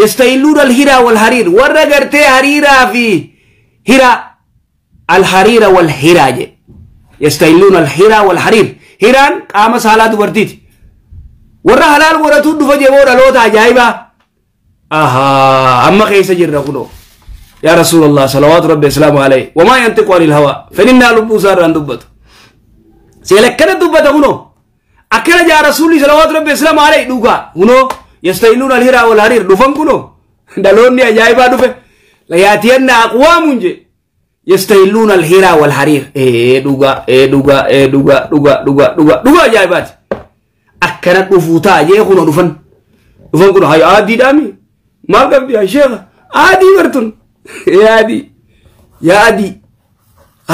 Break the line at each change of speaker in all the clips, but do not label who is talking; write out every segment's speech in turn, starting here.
Yastahilluuna alhiraa wal hariir, warra gartee hariiraa fi hiraa, alhariira wal hiraa je. Yastahilluuna alhiraa wal hariir, hiraan qaama saalaa dubartiiti. Warra halaal godhatu dhufa jeboo, dhaloota ajaa'ibaa. Ahaa, amma keessa jirra kunoo. Yaa Rasuulallah, salawaatu rabbi islaamu alayhi, wamaa yantiqu anil hawaa, fedhinnaa lubbuu isaa irraan dubbatu. Seela akkana dubbata kunoo, akkana jaa Rasuulli salawaatu rabbi islaamu alayhi. Dhugaa kunoo, yastahilluuna alhiraa wal hariir dhufan kunoo, dhaloonni ajaa'ibaa dhufe. Layaatiyanna aqwaamun je yastahilluuna alhiraa wal hariir. Ee dhugaa, ee dhugaa, ee dhugaa, dhugaa, dhugaa, dhugaa, dhugaa ajaa'ibaati. Akkana dhufuu ta'a jee kunoo, dhufan, dhufan kunoo. Hayo, aadiidhaami maal qabdi yaa sheekha? Aadii bartun, ee aadii, yaa adii,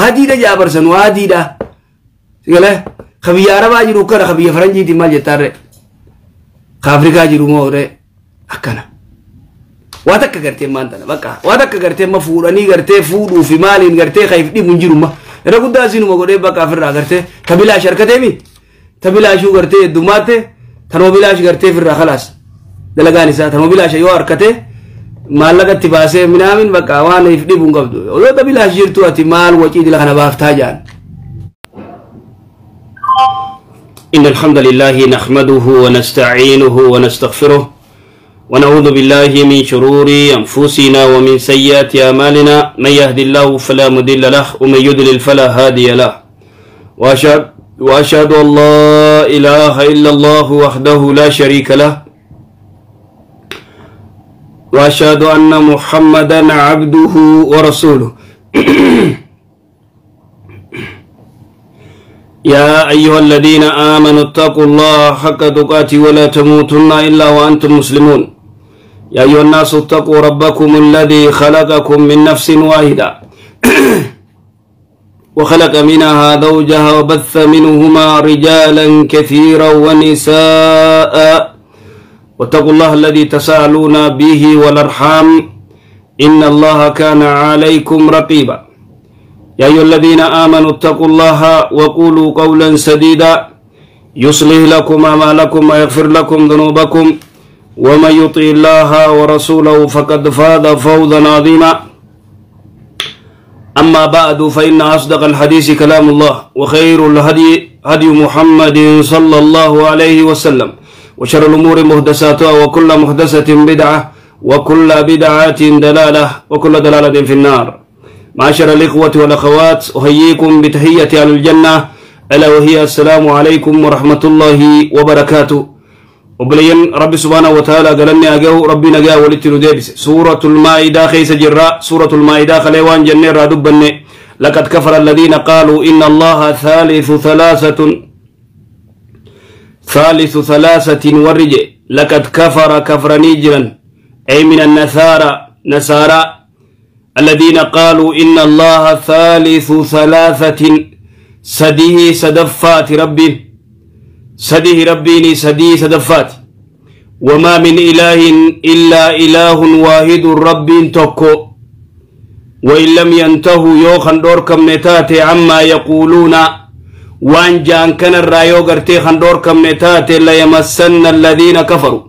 adiidha jaa barsanu, adiidha. Sigalee ka biyya Arabaa jiru kana, ka biyya Faranjiitiin maal jettaarre? Ka Afrikaa jiru moo re? Akkana waa takka gartee maan tana bakka waa takka gartee ma fuudhanii gartee fuudhuu fi maaliin gartee ka if dhibu hin jiru. Ma irra guddaa sinuma godhee bakka ofirraa gartee ta bilaash harkateemi, ta bilaashuu gartee heddumaatte, tanuma bilaash gartee ofirraa kalaas. Dalagaan isaa tanuma bilaasha yoo harkate maallaqa itti baasee minaamin bakka waan if dhibu hin qabdu. Odoo ta bilaash jirtu ati maal wacii dila kana baaftaa jaan.
إن الحمد لله نحمده ونستعينه ونستغفره، ونعوذ بالله من شرور أنفسنا ومن سيئات أعمالنا. من يهد الله فلا مضل له ومن يضلل فلا هادي له، وأشهد أن لا إله إلا الله وحده لا شريك له، وأشهد أن محمدا عبده ورسوله. يا أيها الذين آمنوا اتقوا الله حق تقاته ولا تموتن إلا وأنتم مسلمون. يا أيها الناس اتقوا ربكم الذي خلقكم من نفس واحدة وخلق منها زوجها وبث منهما رجالا كثيرا ونساء، واتقوا الله الذي تساءلون به والأرحام إن الله كان عليكم رقيبا. يا أيها الذين آمنوا اتقوا الله وقولوا قولا سديدا يصلح لكم أعمالكم ويغفر لكم ذنوبكم، ومن يطع الله ورسوله فقد فاز فوزا عظيما. أما بعد، فإن أصدق الحديث كلام الله، وخير الهدي هدي محمد صلى الله عليه وسلم، وشر الأمور محدثاتها، وكل محدثة بدعة، وكل بدعة دلالة، وكل دلالة في النار. معاشر الإخوة والأخوات، أحييكم بتحية أهل الجنة، ألا وهي السلام عليكم ورحمة الله وبركاته. وبلين ربي سبحانه وتعالى قالني أجو ربي نجا ولتنو ديبس. سورة المائدة خيس جراء، سورة المائدة خليوان جنة رادبني. لقد كفر الذين قالوا إن الله ثالث ثلاثة، ثالث ثلاثة ورج. لقد كفر كفر نيجرا، أي من النصارى، نصارى الذين قالوا إن الله ثالث ثلاثة، سديه سدفات ربي، سديه ربيني سديه سدفات. وما من إله إلا إله واحد، رب تكو. وإن لم ينتهوا، يوخن دوركم نتاتي، عما يقولون، وان جان كان الرايو غرتي خندوركم نتاتي، ليمسن الذين كفروا،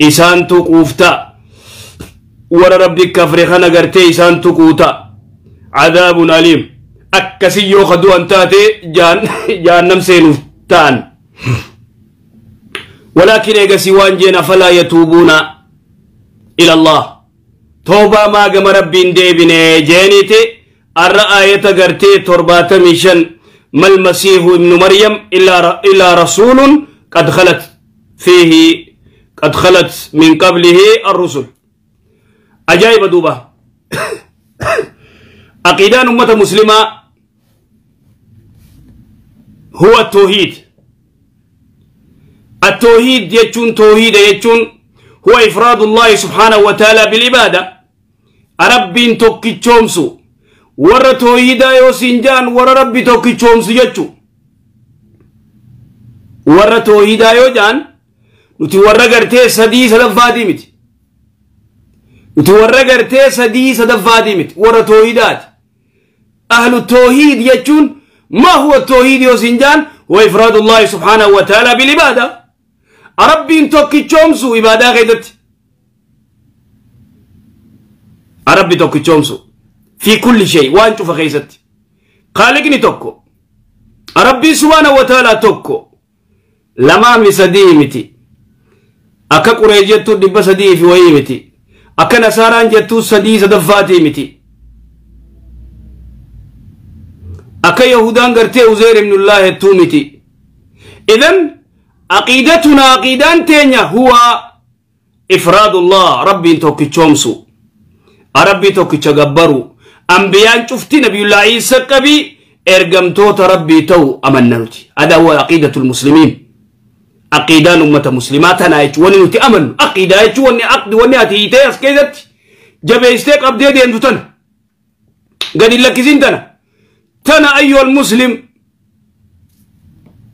إسان تقوفتا ورا ربي كفر خنا غرتي إسان تقوتا عذاب أليم. أكسي يوخدو أنتاتي جان جهنم سينو تان. ولكن إيغسي وان جينا فلا يتوبون إلى الله، توبة ما قم ربي ديبني جينيتي. الرآية غرتي 75: ما المسيح ابن مريم إلا رسول قد خلت فيه قد خلت من قبله الرسل. أجايب دوبا، عقيدان أمة مسلمة هو التوحيد. التوحيد يجون، توحيد يجون هو إفراد الله سبحانه وتعالى بالعبادة، رب توكي. ورا توحيدا يو سنجان ورا ربي توكي تشومسو يجو. ورا توحيدا يو جان nuti warra gartee sadii sadaffaatii miti, nuti warra gartee sadii sadaffaatii miti, warra toohidaati. Ahlu toohiid jechuun ما هو التوحيد يو سنجان؟ هو إفراد الله سبحانه وتعالى بالعبادة، ربي توكي تشومسو عبادة غيدت. Rabbi tokkichoomsu fi kulli shay waan cufa keessatti Khaaliqni tokko Rabbi subhaanahu wa ta'ala tokko lamaami sadii miti akka Quree jettu 300 fi wayii miti akka Nasaaraan jettu 3 sadaffaatii miti akka Yahudaan gartee Uzeer ibnullah jettuu miti. Idan aqiidatuna aqiidaan teenya huwa ifraadullah Rabbiin tokkichoomsu Rabbii tokkicha gabbaru ambiyaan cufti nabiyullaa Iisa qabii ergamtoota Rabbii ta'u amanna nuti. Hada huwa aqiidatul muslimiin. Aqiidaan ummata muslimaa tanaa jechuun wanni nuti amannu aqiidaa jechuun wanni aqdi wanni ati hiitee as keessatti jabeessitee qabdee deemtu tana gadi hin lakkisiin tana tana ayyuhal muslim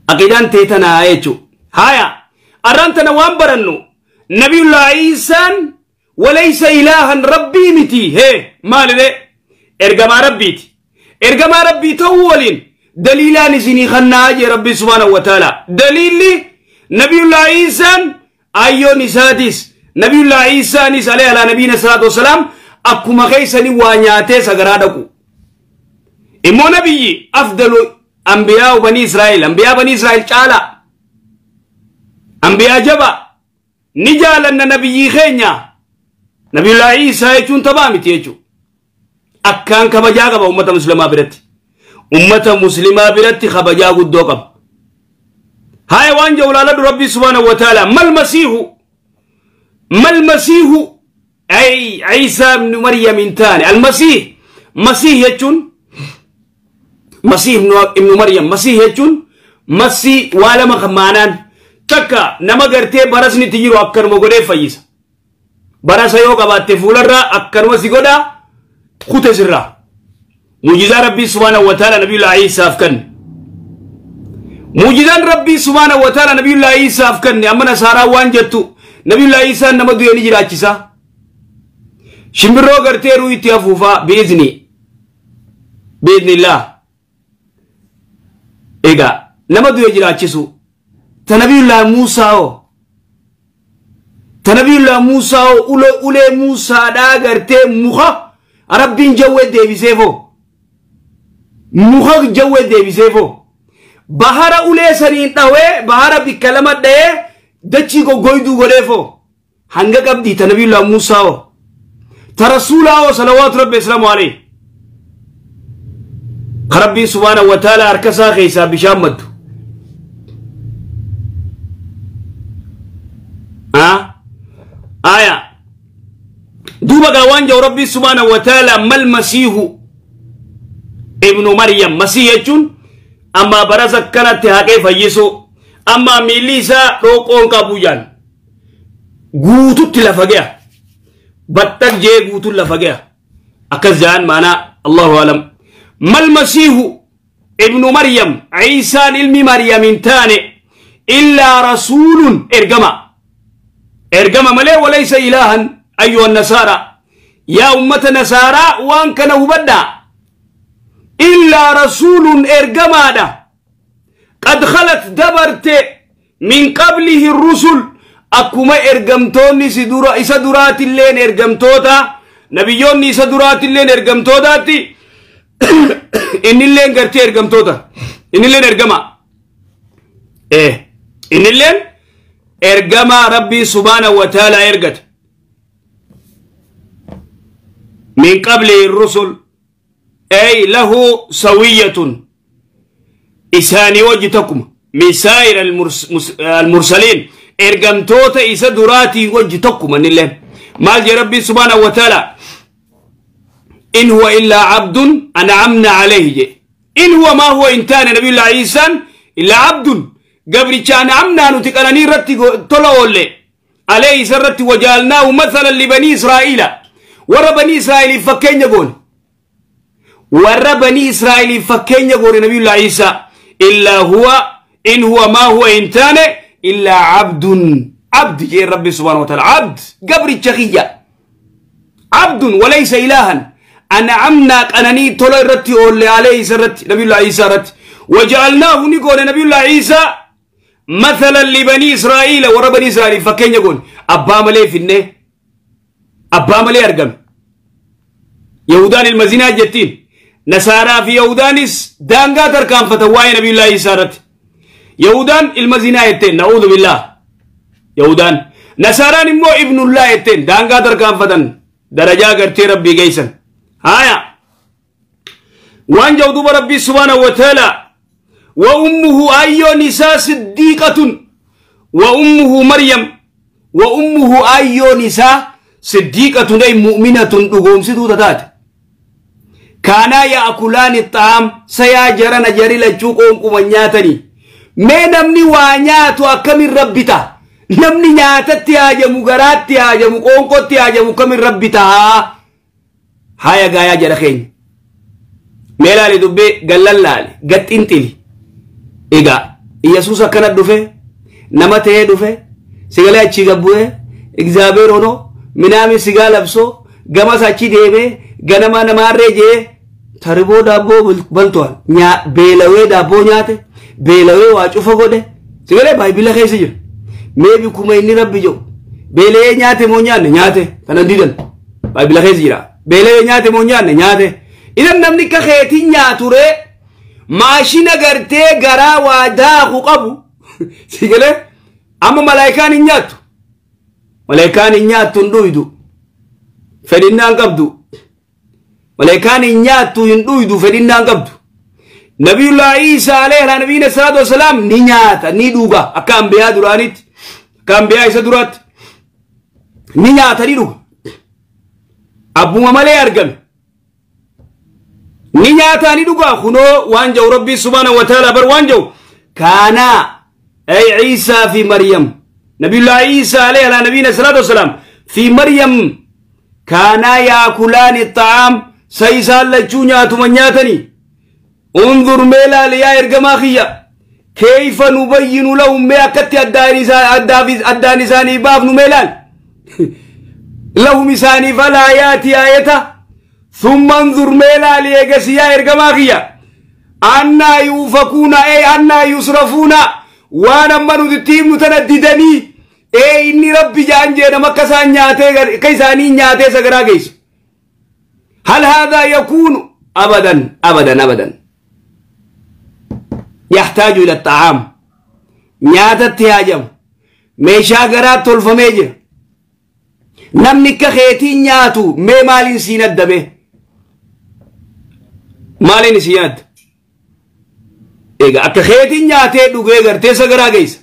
aqiidaan tee tanaa jechuun. Haya arraan tana waan barannu nabiyullaa Iisaan walaysa ilaahan rabbii miti. Hee maalidhe ergamaa rabbiiti. Ergamaa rabbii ta'uu waliin daliilaan isinii kannaa jee rabbi subhaanahu wa ta'ala. Daliilli nabiyullaa Iisaan ayyoon isaatis nabiyullaa Iisaanis alayhi alaa nabiyina salaatu wasalaam akkuma keessanii waa nyaatee sagaraa dhaqu. Immoo nabiyyi afdalu ambiyaa banii Israa'el ambiyaa banii Israa'el caalaa ambiyaa jabaa ni jaalanna nabiyyii keenya. Nabiyullaa Iisaa jechuun taphaa miti jechuudha. Akkaan kabajaa qaba ummata muslimaa biratti. Ummata muslimaa biratti kabajaa guddoo qaba. Haya waan jedhu ilaaladhu Rabbi subhaanahu wa ta'ala. Mal masiihu mal masiihu ay Iisaa ibnu Maryam hin taane. Almasiih masiih jechuun masiih ibnu Maryam masiih jechuun masii waa lama kan maanaan takka nama gartee barasni itti jiru akkanuma godhee fayyisa. Barasa yoo qabaatte fuularraa akkanuma si godhaa kute sirraa. Muujizaa Rabbii subhaanahu wa ta'ala nabiyullaa Iisaaf kenne. Muujizaan Rabbii subhaanahu wa ta'ala nabiyullaa Iisaaf kenne amma Nasaaraa waan jettu nabiyullaa Iisaan nama du'e ni jiraachisa. Shimbirroo gartee ruu itti hafuufaa biizni biiznillah. Egaa nama du'e jiraachisu ta nabiyullaa Muusaa hoo ta nabiyullaa Muusaa hoo ulee Muusaadhaa gartee muka Rabbiin jawwee deebiseefoo muka jawwee deebiseefoo bahara ulee saniin dhawee bahara bikka lama dha'ee dachii goggoyduu godheefoo hanga qabdii ta nabiyullaa Muusaa hoo ta rasuulaa hoo salawaatu rabbi islaamu alayhi. Rabbiin subhaanahu wa ta'ala harka isaa keessaa bishaan maddu. Aya duuba gaa waan jedhu Rabbi subhaanahu wa ta'ala mal masiihu ibnu Maryam. Masiih jechuun amma barasa akkanatti haqee fayyisu amma miilli isaa dhooqoon qabu jaan guututti lafa ga'a battak jee guutuun lafa ga'a akkas jaan maanaa Allahu alam. Mal masiihu ibnu Maryam Iisaan ilmi Maryam hin taane illaa rasuulun ergama ergama malee walaysa ilaahan ayyuha nasaara yaa ummata nasaaraa waan kana hubadhaa illaa rasuulun ergamaadha. Qad khalat dabarte min qablihi rusul akkuma ergamtoonni isa duraatilleen ergamtoota nabiyyoonni isa duraatilleen ergamtootaatti innilleen gartee ergamtoota innilleen ergama innilleen ergama Rabbii subhaanahu wa ta'ala ergate. Min qablihi rusul ay lahu sawiyatun isaanii wajji tokkuma min saa'ir almursaliin ergamtoota isa duraatii wajji tokkuma innilleen. Maal jee Rabbii subhaanahu wa ta'ala in huwa illaa abdun an'amna alayhi je in huwa maa huwa in taane nabiyullaa Iisaan illaa abdun gabricha an'amnaa nuti qananii irratti tola oolle alayhi isa irratti wajaalnaahu mathalan libanii Israa'iila warra banii Israa'iiliif fakkeenya goone warra banii Israa'iiliif fakkeenya goone nabiyullaa Iisaa illaa huwa in huwa maa huwa in taane illaa abdun abdi jee Rabbi subhaanahu wa ta'ala abd gabricha kiyya abdun walaysa ilaahan an'amnaa qananii tola irratti oolle alayhi isa irratti nabiyullaa Iisaa irratti wajaalnaahu ni goone nabiyullaa Iisaa mathalan libanii Israa'iila warra banii Israa'iiliif fakkeenya goone abbaa malee finne abbaa malee argame Yahudaan ilma zinaa jettiin. Nasaaraa fi Yahudaanis daangaa tarkaanfatan waa'ee Nabiyullaahi Iisaa irratti. Yahudaan ilma zinaa jetteen, na'uudhu billaah. Yahudaan. Nasaaraan immoo ibnullaa jetteen daangaa tarkaanfatan darajaa gartee Rabbii geessan. Haaya. Waan jedhu duuba Rabbii subhaanahu wa ta'ala wa ummuhu ayyoon isaa siddiiqatun wa ummuhu Maryam wa ummuhu ayyoon isaa siddiiqatun ay mu'minatun dhugoomsituu taate. Kaanaa yaa'kulaani xaam sayaa jarana jari lachuu qoonquma nyaatanii. Mee namni waa nyaatu akkamiin rabbi ta'a? Namni nyaatatti haajamu, garaatti haajamu, qoonqotti haajamu akkamiin rabbi ta'a? Haaya gaayaa jara keenya. Mee laali dubbee gallan laali gaxxinxili. Egaa Iyyasuus akkana dhufe nama ta'ee dhufe sigalee achii gabbu'ee Egzaabeer honoo minaami sigaa labsoo gamas achi deemee ganama namaarree jee tariboo daabboo baltuwaan beelawee daabboo nyaate beelawee waa cufa godhe sigalee baay'ibila keessa jira. Mee bikkuma inni rabbi jedhu beelawee nyaate moo nyaanne nyaate kana didan baay'ibila keessa jira. Beelawee nyaate moo nyaanne nyaate. Idan namni akka keetiin nyaaturee maashina gartee garaa waa daaku qabu sigalee amma malaayikaan hin nyaattu. Malaayikaan hin nyaattu hin dhuydu. Fedhinnaan qabdu. Malaayikaan hin nyaattu hin dhuydu fedhinnaan qabdu. Nabiyullaa Iisaa alayhi nabiyina salaatu wasalaam ni nyaata ni dhuga akka ambiyaa duraanitti akka ambiyaa isa duraatti ni nyaata ni dhuga. Abbuma malee argame. Ni nyaata ni dhuga kunoo waan jedhu Rabbii subhaanahu wa ta'ala bar waan jedhu kaanaa ay Iisaa fi Maryam Nabiyullaa Iisaa alayhi nabiyina salaatu wasalaam fi Maryam kaanaa yaakulaani xaam sa isaan lachuu nyaatuma nyaatanii. انظر ميلا ليا إرجما خيا كيف نبين لهم ما أكت أداني ساني باب نميلال لهم ساني فلا ياتي آيته ثم انظر ميلا ليا جسيا إرجما خيا أنا يوفكون أي أنا يصرفون وأنا من التيم متنددني أي إني ربي جانجي أنا مكسان نياتي كيساني نياتي سكراكيس هل هذا يكون أبدا أبدا أبدا يحتاج إلى الطعام نياتت هاجم ميشا غرات تلفميج نمني كخيتي نياتو مي مالين سينات دمي مالين سينات إيغا أكخيتي نياتي دوغي غرتي سغرا غيس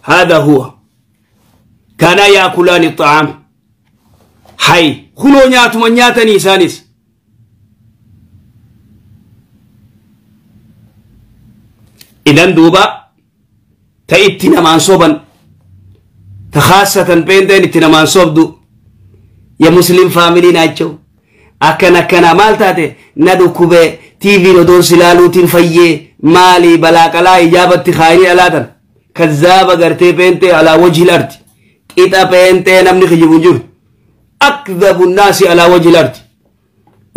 هذا هو كان يأكلان الطعام حي خلو نياتو من نياتني سانيس إذن دوبا تأتينا منصوبا تخاصة بين اتنا منصوب دو يا مسلم فاميلي ناتشو أكنا كنا مالتاتي ندوكوبي تي في ندون سلالو تنفيه مالي بلاك لا إجابة تخايني ألاتن كذابة غرتي بينتي على وجه الأرض إتا بينتي نمني خجبون جور أكذب الناس على وجه الأرض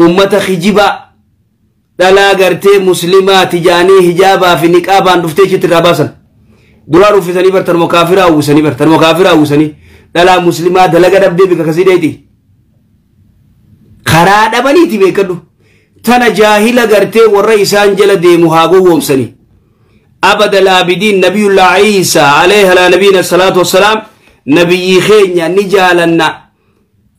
أمة خجبا dhalaa gartee muslimaa tijaanii hijaabaa fi niqaabaan dhuftee achitti irraa baasan. Duraan uffisanii bar tanuma kaafiraa uwwisanii bar tanuma kaafiraa uwwisanii dhalaa muslimaa dalaga dhabdee bika kasii dheeti. Karaa dhabaniiti beekadhu. Tana jaahila gartee warra isaan jala deemu haa gowwoomsanii. Abada laabidiin nabiyullaa Iisaa alayhi alaa nabiyina salaatu wassalaam nabiyyii keenya ni jaalanna.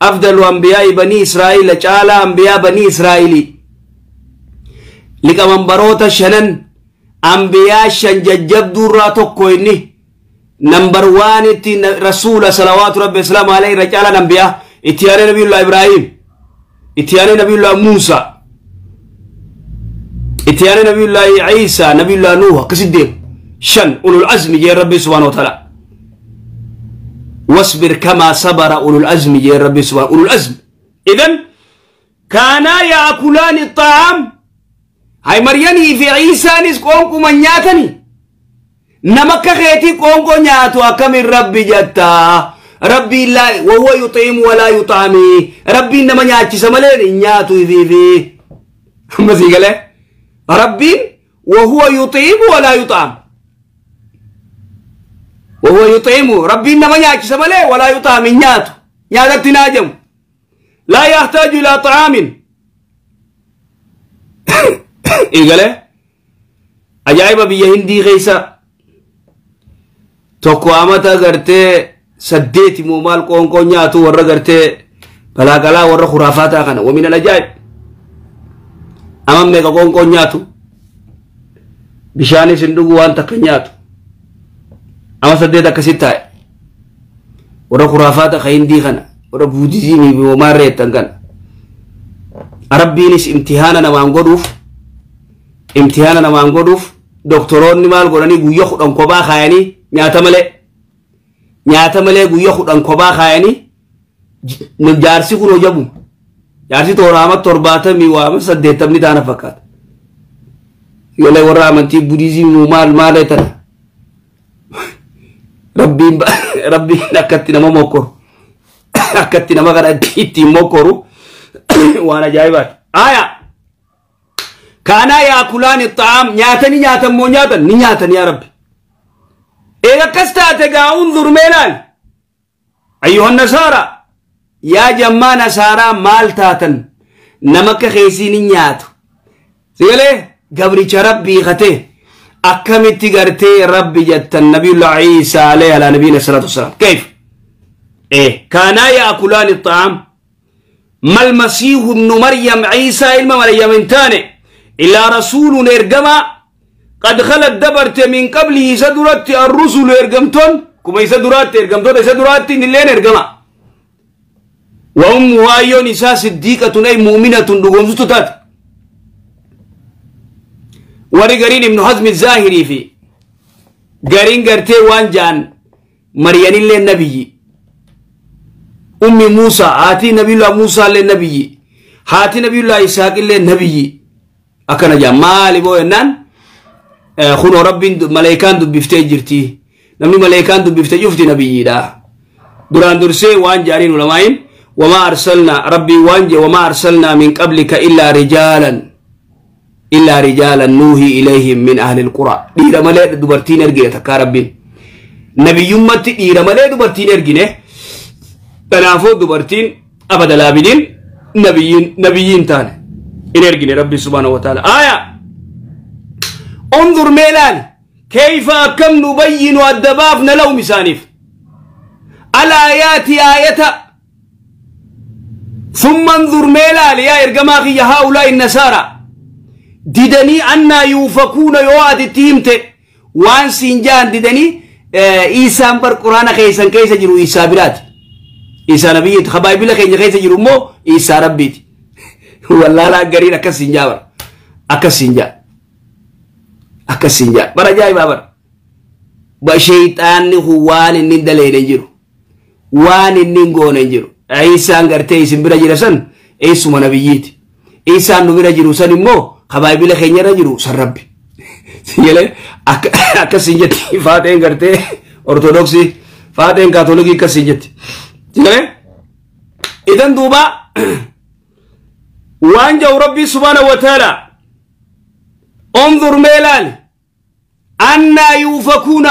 Afdalu ambiyaa'i banii Israa'iila caalaa ambiyaa banii Israa'iilii. Liqamanbaroota shanan ambiyaa shan jajjabduurraa tokko inni nambar waanitti rasuula salawaatu rabbi islaamu alayhi irra caalaan ambiyaa itti aanee nabiyullaa Ibraahim itti aanee nabiyullaa Muusaa itti aanee nabiyullaa Iisaa nabiyullaa Nuuh akkasit deemu shan ulul azmi jee rabbi subhaanahu wa ta'ala wasbir kamaa sabara ulul azmi jee rabbi subhaanahu ulul azmi idan kaanaa yaakulaani xaam هاي مريم في عيسى نس قونكو من نياتني نمك خيتي قونكو نياتو أكم الرب جتا ربي لا وهو يطعم ولا يطعمي ربي إنما نياتي سمالين نياتو في مسيقى ربي وهو يطعم ولا يطعم وهو يطعم ربي إنما نياتي سمالين ولا يطعم نياتو نياتك تناجم لا يحتاج إلى طعام
Eegale ajaa'iba biyya Hindii keessa tokko amata gartee 8 moo maal qoonqoo nyaatu warra gartee balaaqalaa warra khuraafaataa kana wamin alajaa'ib amma meeqa qoonqoo nyaatu bishaanis hin dhugu waan takka nyaatu amma 8 akkasitti taa'e warra khuraafaata ka Hindii kana warra Buudizimii fi homaa reettan kana Rabbiinis imtihaana namaan godhuuf doktoroonni maal godhanii guyyaa 10 kophaa kaayanii nyaata malee guyyaa 10 kophaa kaayanii jaarsi kun hojabu jaarsi tooraama 70 waama 80 taana fakkaata yolee warra amantii Buudizimii maal maal tana Rabbiin akkatti nama mokkoru akkatti nama kana ittiin mokkoru waan ajaa'ibaati. Aya kaanaa yaakulaan ixaam nyaatanii nyaatan moo nyaatan ni nyaatan yaa Rabbi. Eega akkas taate gaa unzur mee ilaali. Ayyuhan nasaara yaa jammaa nasaaraa maal taatan nama akka keessii ni nyaatu. Sigalee gabricha Rabbii katee akkamitti gartee Rabbi jettan Nabiyullah Iisaa alayhi ala nabiyina salaatu wassalaam. Kayf? Kaanaa yaakulaan ixaam ما المسيح ابن مريم عيسى إلما مريم انتاني إلا رسول إرقما قد خلت دبرت من قبله سدرت الرسل إرقمتون كما يسدرت إرقمتون يسدرت اللين إرقما وأمه أيون إساء صديقة أي مؤمنة دقوم ستات ورقرين ابن حزم الزاهري في قرين قرتي وانجان مريم اللين نبي أم موسى هاتي نبي الله موسى للنبي هاتي نبي الله إسحاق للنبي أكن جا مالي بو إنن خنو ربي ملائكان دبفتي جرتي نمني ملائكان دبفتي جفتي نبي دا دران درسي وان جارين علماء وما أرسلنا ربي وانج وما أرسلنا من قبلك إلا رجالا نوحي إليهم من أهل القرى دير ملائك دبرتين أرجع تكا ربي نبي يمتي دير ملائك دبرتين أرجع تنافو دبرتين أبدا لابدين نبيين تاني إنرجني ربي سبحانه وتعالى. آية انظر ميلان كيف كم نبين الدبافنا لو مسانف الآيات آية ثم انظر ميلان يا إرجماخي هؤلاء النصارى ددني أن يوفكون يواد التيمت وان سنجان ددني إيسان بر قرآن خيسان كيس جرو إيسا برات إيسا نبيت خبايب لك إن خيسا جرو إيسا ربيت والله لا قرين أكسين جابر أكسين جا برا جاي بابر بشيطان هو وان إن دلين جرو وان إن غون جرو إيسا أنغرتي إيسا برا جرسن إيسا نبيت إيسا نبرا جرو سن مو خبايب لك إن جرو سن ربي سيجلي أكسين جتي فاتين غرتي أرثوذكسي فاتين كاثوليكي كسين جتي إذن دوبا وانجو ربي سبحانه وتعالى انظر ميلان أن يوفكون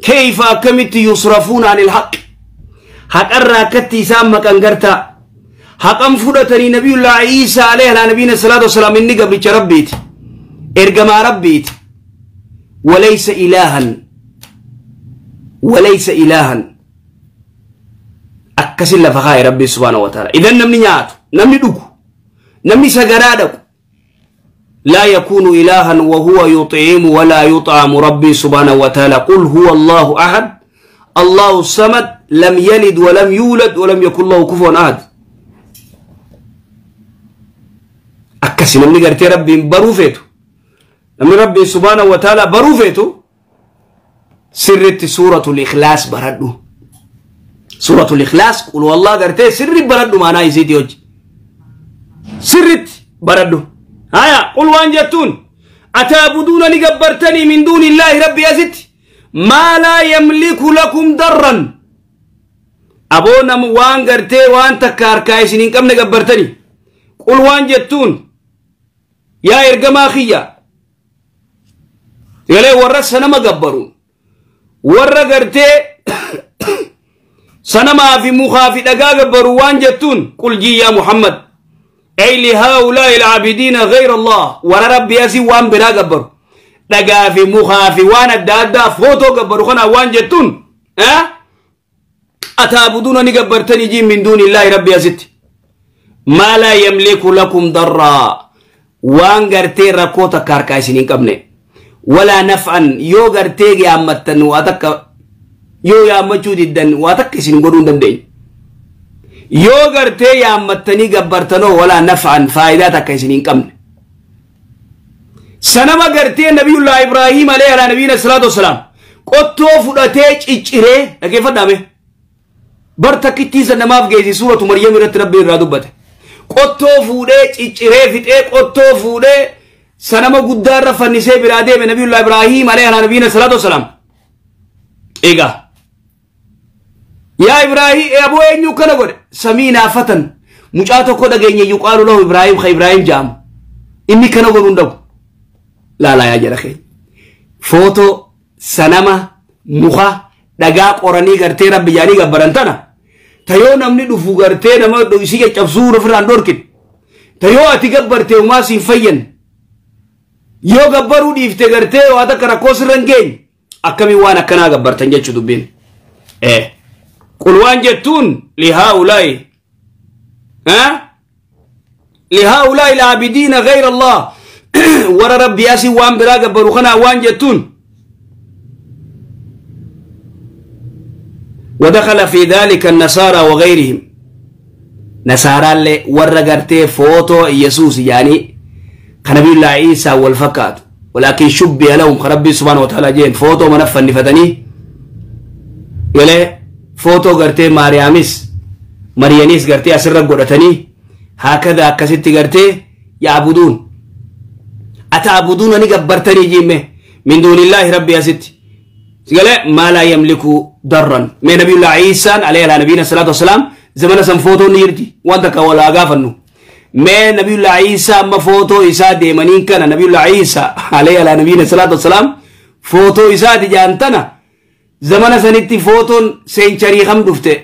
كيف كمت يصرفون عن الحق حق الراكتي سامك أنقرتا حق أنفرتني نبي الله عيسى عليه نبينا الصلاة والسلام إني قبل ربيت إرقما ربيت وليس إلها وليس إلها أكسل لفخاي ربي سبحانه وتعالى. إذن نمني نيات نمني دوكو نمني سجرادك لا يكون إلها وهو يطعم ولا يطعم ربي سبحانه وتعالى. قل هو الله أحد الله الصمد لم يلد ولم يولد ولم يكن له كفوا أحد. أكسل نمني قرتي ربي بروفيتو نمني ربي سبحانه وتعالى بروفيتو سرت سورة الإخلاص بردو سورة الإخلاص قل والله قرتي سر بردو معنا يزيد يوج سرت بردو. هيا قل وان جتون أتعبدون لقبرتني من دون الله ربي أزت ما لا يملك لكم ضرا أبونا وان قرتي وان تكار كايسنين كم نقبرتني قل وان جتون يا إرقما خيا يلي ورسنا ما قبرون ورا قرتي سنما في مخافي دقاق بروان جتون قل جي يا محمد
أي لهؤلاء العابدين غير الله ورا ربي أسي وان بلا قبر دقافي مخافي وان الدادا فوتو قبر خنا وان جتون أه؟ أتعبدون نقبرتني جيم من دون الله ربي أسيت ما لا يملك لكم ضرا وان قرتي ركوتا كاركايسين قبني ولا نفعا يو قرتي يا متن واتك يو يا مجود الدن واتك سين قرون دمدين يو قرتي يا متني قبرتنو ولا نفعا فائدتك سين قبني سنما قرتي نبي الله إبراهيم عليه على نبينا الصلاة والسلام قطو فلتيج اجري كيف دامه برتكتي سنما في سورة مريم ربي رادبته qottoo fuudhee cicciree fixee qottoo fuudhee sanama guddaarra fannisee biraa deeme nabiyullah Ibraahim alayhi ala nabiyina salaatu wasalaam. Egaa yaa Ibraahim aboo eenyu kana godhe samiinaa fatan mucaa tokko dhageenye yuqaalu lahu Ibraahim ka Ibraahim jaamu inni kana godhuu hin dhabu. Laalaa yaa jara keenya footoo sanama muka dhagaa qoranii gartee rabbi jaanii gabbaran tana tayoo namni dhufu gartee nama isii caccabsuu ofirraan dhorkin tayoo ati gabbartee umaa siin fayyan yoo gabbaruu dhiifte gartee waa takka rakkoo sirra hin geenye akkamii waan akkanaa gabbartan jechuu dubbiin qul waan jettuun lihaa'ulaa'i lihaa'ulaa'i laabidiina gayra allah warra rabbi asii waan biraa gabbaru kanaa waan jettuun ودخل في ذلك النصارى وغيرهم نصارى اللي ورقرتي فوتو يسوس يعني كنبي الله عيسى والفكات ولكن شبه لهم ربي سبحانه وتعالى جين فوتو منفى النفتني يلي فوتو قرتي مارياميس مريانيس قرتي أسر قرتني هكذا كست قرتي يعبدون أتعبدون نقبرتني جيمه من دون الله ربي يا ستي قال ما لا يملك ضرا من نبي الله عيسى عليه على نبينا الصلاة والسلام زمان سنفوتو نيرتي وانتك ولا أقافنو ما نبي الله عيسى ما فوتو إسا ديمانين كان نبي الله عيسى عليه على نبينا الصلاة والسلام فوتو إسا دي جانتنا زمان سنتي فوتو سنچري خم دفته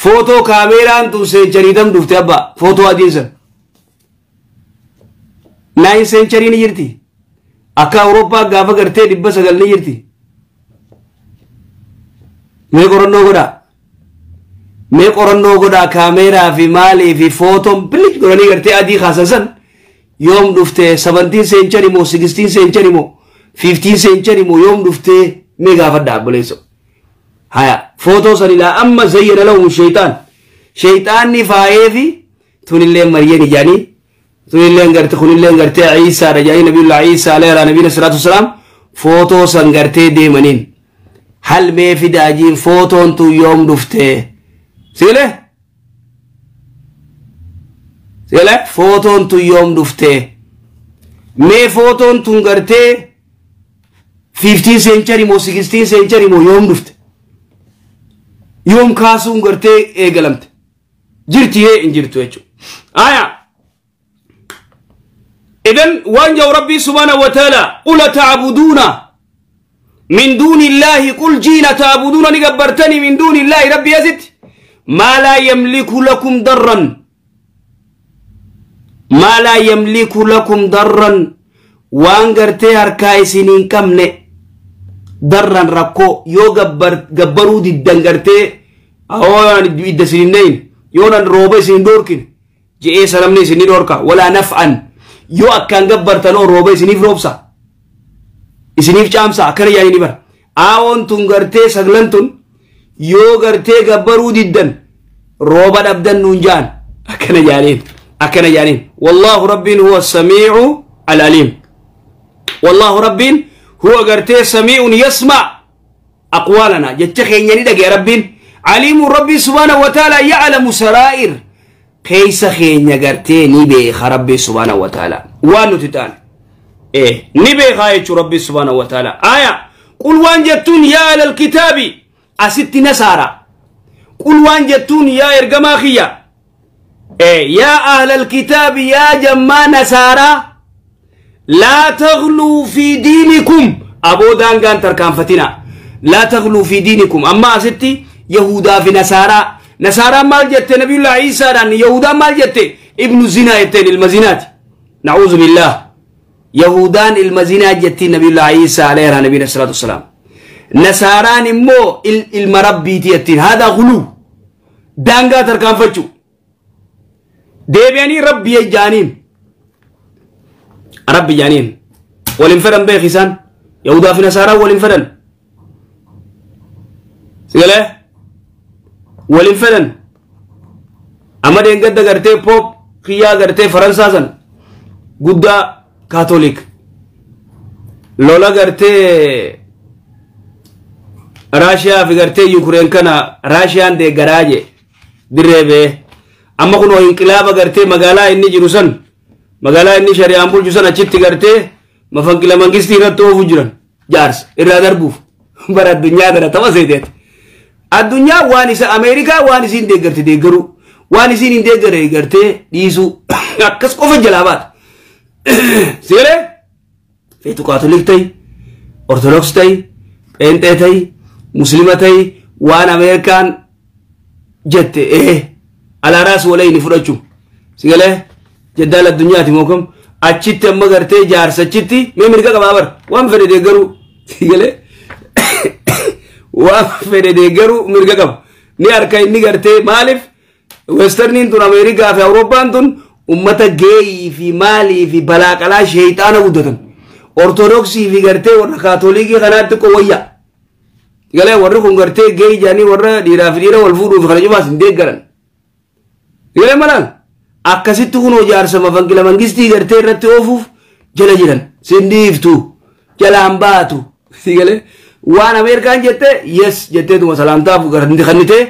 فوتو كاميران تو سنچري دم دفته أبا فوتو أدينسن 9 سنچري نيرتي أكا أوروبا غافا کرتے دبا سگل نيرتي mee qorannoo godhaa mee qorannoo godhaa kaameeraa fi maalii fi footoon bilich godhanii gartee adii kaasan san yoom dhufte 17 century moo 16 century moo 15 century moo yoom dhufte mee gaafadhaa obboleesso haya footoo san ilaa amma zayyana lahum shaytaan shaytaanni faayee fi tunillee mariyeen ijaanii tunillee garte kunillee gartee Iisaadha jaanii nabiyullah Iisaa alayhi ala nabiyina salaatu wasalaam footoo san gartee deemaniin هل ما في داجين فوتون تو يوم دفته سيله سيله فوتون تو يوم دفته ما فوتون تو غرته 15 century مو 16 century مو يوم دفته يوم كاسون غرته ايغلمت جرتي هي انجرتو هيچو آيا إذن وانجو ربي سبحانه وتعالى قل تعبدون من دون الله قل جينا تعبدون نقبرتني من دون الله ربي يزد ما لا يملك لكم ضرا ما لا يملك لكم ضرا وانغرتي هركاي سنين كمني ضرا ركو يو قبرو دي دنغرتي او يد سنين يونا روبي سنين دوركين جي سلامني سنين دوركا ولا نفعا يو اكان قبرتنو روبي سنين روبسا isiniif caamsa akkana yaani bar aawoon tun gartee saglan tun yoo gartee gabbaruu diddan rooba dhabdan nuun jaan akkana jaaniin akkana jaaniin wallaahu rabbiin huwa samiicu alaliim wallaahu rabbiin huwa gartee samiicun yasmac aqwaalana jecha keenya ni dhagee rabbiin aliimun rabbii subhaanahu wa taala yaclamu saraa'ir keeysa keenya gartee ni beeka rabbii subhaanahu wa taala waan nuti ta'an نبي غاية ربي سبحانه وتعالى آية قل وان جتون يا أهل الكتاب أست نصارى قل وان جتون يا إرجماخية يا أهل الكتاب يا جما نصارى لا تغلوا في دينكم أبو دانغان تركان فتنا لا تغلوا في دينكم أما أستي يهودا في نصارى
Nasaaraan maal jette Nabiyullaa Iisaadhaan? Yahudaan maal jette? Ibnu zinaa jetteen, ilma zinaati. Na'uuzu billaah. Yahudaan ilma zinaa jettiin Nabiyullaa Iisaa alayhi nabiyina salaatu wassalaam. Nasaaraan immoo ilma rabbiiti jettiin. Haadaa guluu, daangaa tarkaanfachuu. Deebi'anii rabbi jaaniin, rabbi jaaniin. Waliin fedhan, beek, isaan Yahudaa fi Nasaaraan waliin fedhan. Sigalee waliin fedhan. Amma deengadda gartee pope kiyyaa gartee Faransaa san guddaa Kaatolik lola gartee Raashiyaa fi gartee Yukureen kana Raashiyaan deeggaraa je dirree bee. Amma kunoo inqilaaba gartee magaalaa inni jiru san, magaalaa inni shari'aan bulchu san, achitti gartee mafanqila mangistii irratti oofu jiran jaarsa irraa darbuuf. Bara addunyaa kana tapha seeteeti. Addunyaa waan isa Ameerikaa waan isiin deeggarte deeggaruu, waan isiin hin deeggarre gartee dhiisuu, akkas qofa jalaa baata. Seeree feetu Kaatolik ta'i, Ortodoks ta'i, Pheenxee ta'i, Muslima ta'i, waan Ameerikaan jette alaaraas walii ni fudhachuu. Sigalee jaddaal addunyaati mookam achitti amma gartee jaarsa achitti mee mirga qabaa bara waan fedhe deeggaruu. Sigalee waan fedhe deeggaruu mirga qaba. Ni harka inni gartee maaliif westerniin tun, Ameerikaa fi Awurooppaan tun ummata geeyii fi maalii fi balaaqalaa sheeyxaana guddatan. Ortodoksii fi gartee warra Kaatolikii kanaatti qowwayya. Galee warri kun gartee geeyii jaanii warra dhiiraa fi dhiira wal fuudhuuf kana cufaas hin deeggaran. Galee malaan akkasitti kunoo jaarsa mafanqila mangistii gartee irratti oofuuf jala jiran sindiiftu jalaan baatu. Galee waan Ameerikaan jette yes jetteetuma salaamtaaf kannitee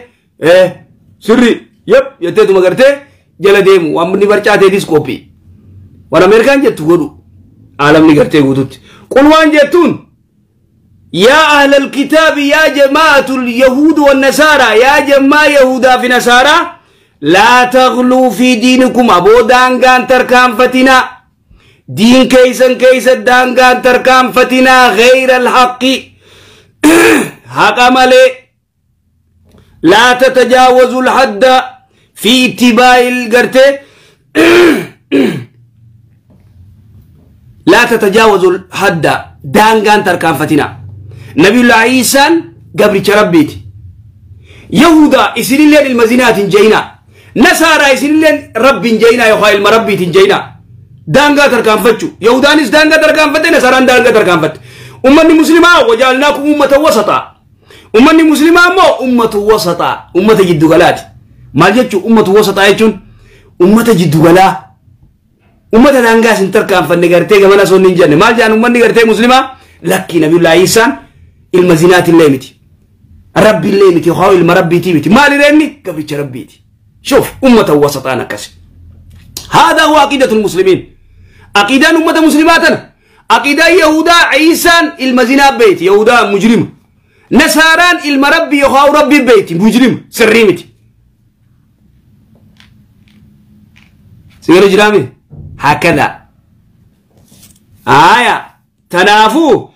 sirri yep jetteetuma gartee jala deemu, waan inni barcaateetis qophii. Waan Ameerikaan jettu godhu aalamni gartee guututti. Qul waan jettuun: يا أهل الكتاب، يا جماعة اليهود والنصارى، يا جماعة يهودا في نصارى، لا تغلوا في دينكم. أبو دانغان تركان فتنا، دين كيسا كيسا دانغان تركان فتنا، غير الحق، حق مالي. لا تتجاوزوا الحد في اتباع القرتي، لا تتجاوزوا الحد، دانغان تركان فتنا. نبي الله عيسى قبل ربيت يهودا إسرائيل المزينات جينا، نصارى إسرائيل رب جينا، يخا المربي جينا. دانغا تركان فتشو، يهودانيس دانغا تركان فتي، نصارى دانغا تركان فت. أمة مسلمة وجعلناكم أمة وسطا. أمة مسلمة مو أمة وسطا، أمة جدو غلات. ما جتشو أمة وسطا يجون أمة جدو غلا، أمة دانغا سنتركان فنغرتي كمان سون نجان ما جان. أمة نغرتي مسلمة لكن نبي الله عيسى ilma illee miti, rabbi illee miti, haa ilma rabbiitii miti. Maali reenni? Gabricha rabbiiti. شوف أمة وسطان كسي. هذا هو عقيدة المسلمين، عقيدة أمة مسلماتنا. عقيدة يهودا عيسى المزينة بيت يهودا مجرم، نصاران المربي يخاو ربي بيت مجرم سريمتي سير جرامي هكذا. آية تنافو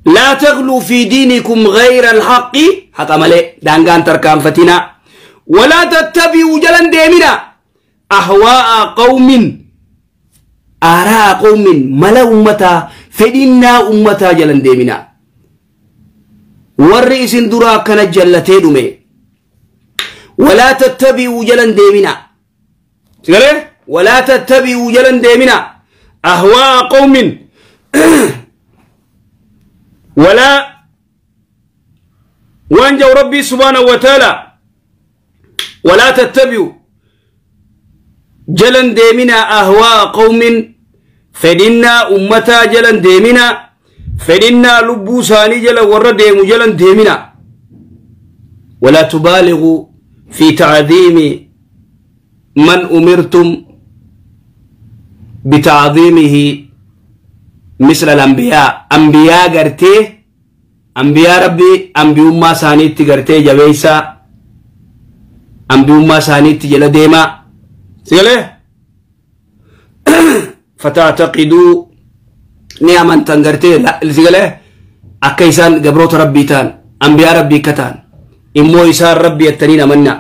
لا تغلوا في دينكم غير الحق، حق مالي دانغان تركان فتنا. ولا تتبعوا جلن ديمنا أهواء قوم، آراء قوم، ملا أمتا فدنا أمتا جلن ديمنا. والرئيس درا كان جلتي دمي. ولا تتبعوا جلن ديمنا، ولا تتبعوا جلن ديمنا أهواء قوم ولا وانجو ربي سبحانه وتعالى. ولا تتبعوا جلن ديمنا أهواء قوم، فدنا أمتا جلن ديمنا، فدنا لبو ساني جل ور ديمو جلن ديمنا. ولا تبالغوا في تعظيم من أمرتم بتعظيمه مثل الأنبياء. أنبياء قرتي، أنبياء ربي، أنبياء ما سانيتي قرتي جبيسا، أنبياء ما سانيتي جل ديما سيله. فتعتقدوا نعما تنقرتي لا سيله أكيسان قبروت ربي تان. Anbiyaa Rabbii akka ta'an immoo isaan Rabbi jettanii amannaa.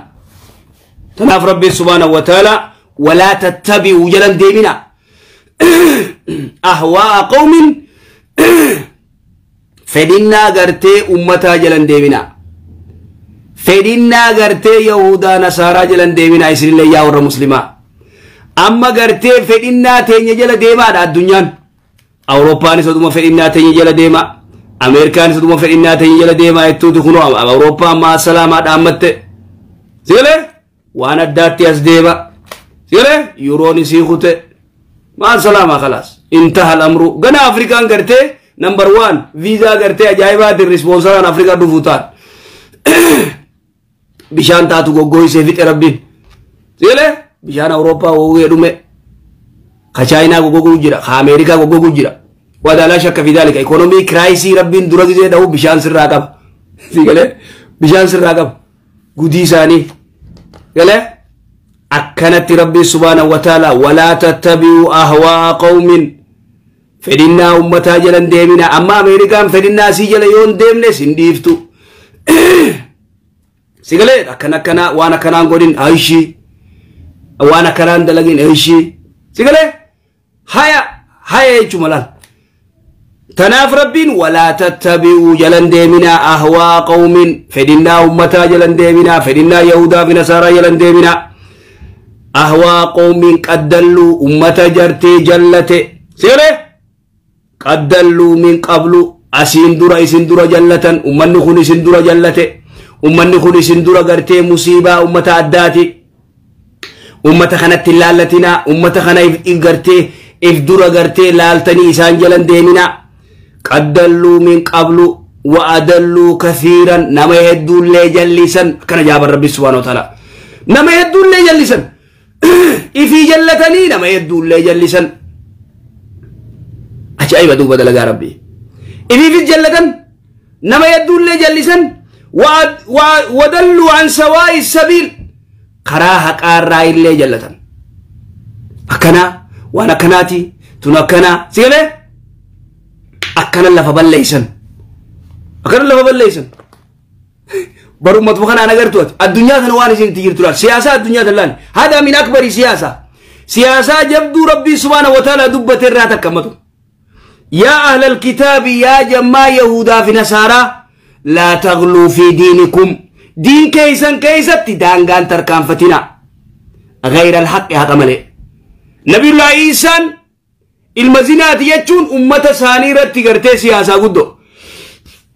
Tanaaf Rabbi subhaanahu wa ta'ala walaa tattabi'uu jalan deemina ahwaa'a qawmin, fedhinnaa gartee ummataa jalan deemina, fedhinnaa gartee Yahudaa Nasaaraa jalan deemina. Isinillee yaa warra Muslimaa, amma gartee fedhinnaa teenya jala deemaadha addunyaan. Awurooppaanis oduma fedhinnaa teenya jala deema, Ameerikaanis oduma fedhinnaa teenya jala deemaa jettuuti. Kunoo Awurooppaan maa salaamaa dhaammatte sigalee waan addaatti as deema sigalee yuroon isii kute maa salaamaa khalaas intaha al-amru. Gana Afrikaan gartee number one viizaa gartee ajaa'ibaatiin rispoonsaraan Afrikaa dhufuu ta'an bishaan taatu goggoysee fixe Rabbiin sigalee. Bishaan Awurooppaa goggogee dhume, ka Chaayinaa goggoguu jira, ka Ameerikaa goggoguu jira. Wadaalaa shakka fi daalika economy crisis Rabbiin dura gisee dha'u bishaan sirraa qaba sigalee, bishaan sirraa qaba gudii isaanii galee. Akkanatti Rabbiin subhaanahu wa ta'ala walaa tattabi'uu ahwaa qawmin, fedhinnaa ummataa jalan deemina. Amma Ameerikaan fedhinnaa sii jala yoo hin deemne sin dhiiftu sigalee. Akkana akkana waan akkanaan godhin ayishii, waan akkanaan dalagin ayishii sigalee, haya haya jechuma laal. Tanaaf Rabbiin walaa tattabi'uu jalan deeminaa ahwaa qawmin, fedhinnaa ummataa jalan deeminaa, fedhinnaa Yahudaa fi Nasaaraa jalan deeminaa. Ahwaa qawmin qaddalluu, ummata jartee jallate sigalee, qaddalluu min qablu, asiin dura isin dura jallatan. Ummanni kun isin dura jallate, ummanni kun isin dura gartee musiibaa ummata addaati. Ummata kanatti hin laallatinaa, ummata kana if gartee if dura gartee laaltanii isaan jalan deeminaa. Qaddalluu min qablu wa adalluu kathiiran, nama hedduullee jallisan. Akkana jaaban Rabbi subhaanahu wa ta'ala, nama hedduullee jallisan, ifii jallatanii nama hedduullee jallisan. Ajaa'iba duuba dalagaa Rabbii. Ifiifis jallatan, nama hedduullee jallisan. Wadalluu an sawaa'i sabiil, karaa haqaarraa illee jallatan. Akkanaa waan akkanaati tun akkanaa sigalee, akkana lafa balleeysan, akkana lafa balleeysan. Barummatuma kanaan agartu ati addunyaa kana waan isin itti jirtu laal, siyaasaa addunyaa tan laal. Hada min akbari siyaasaa, siyaasaa jabduu Rabbii subhaana wa ta'ala dubbate irraa takkammatu. Yaa ahlal kitaabi, yaa jammaa Yahudaa fi Nasaaraa, laa tagluu fi diinikum, diin keeysan keeysatti daangaan tarkaanfatina, gayra alhaqi, haqa malee. Nabiyullah Iisaan ilma zinaati jechuun ummata isaanii irratti gartee siyaasaa guddoo.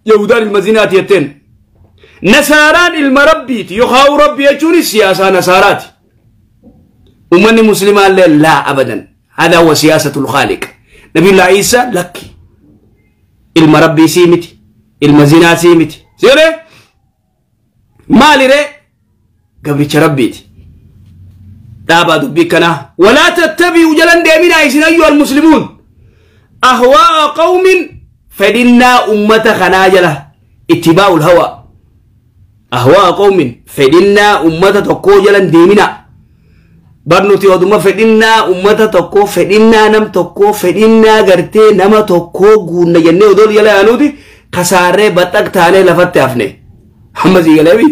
Yahudaan ilma zinaati jetteen, Nasaaraan ilma Rabbiiti yookaan Rabbi jechuunis siyaasaa Nasaaraati. Ummanni Muslimaallee laa abadan, hada huwa siyaasatul khaaliq. Nabiyullah Iisaa lakki ilma Rabbii sii miti, ilma zinaa sii miti. Siree maaliree gabricha Rabbiiti. Dhaabaa dubbii kanaa. Walaa tattabi'u jalan deeminaa isin ayyuhal muslimuun ahwaa'a qawmin, fedhinnaa ummata kanaa jala, ittibaa'ul hawaa. Ahwaa'a qawmin, fedhinnaa ummata tokkoo jalan deeminaa. Bar nuti oduma fedhinnaa ummata tokkoo, fedhinnaa nam tokkoo, fedhinnaa gartee nama tokkoo guunna jennee odoo jala yaanuuti kasaarree baxaq taanee lafatti hafne. Amma sii galee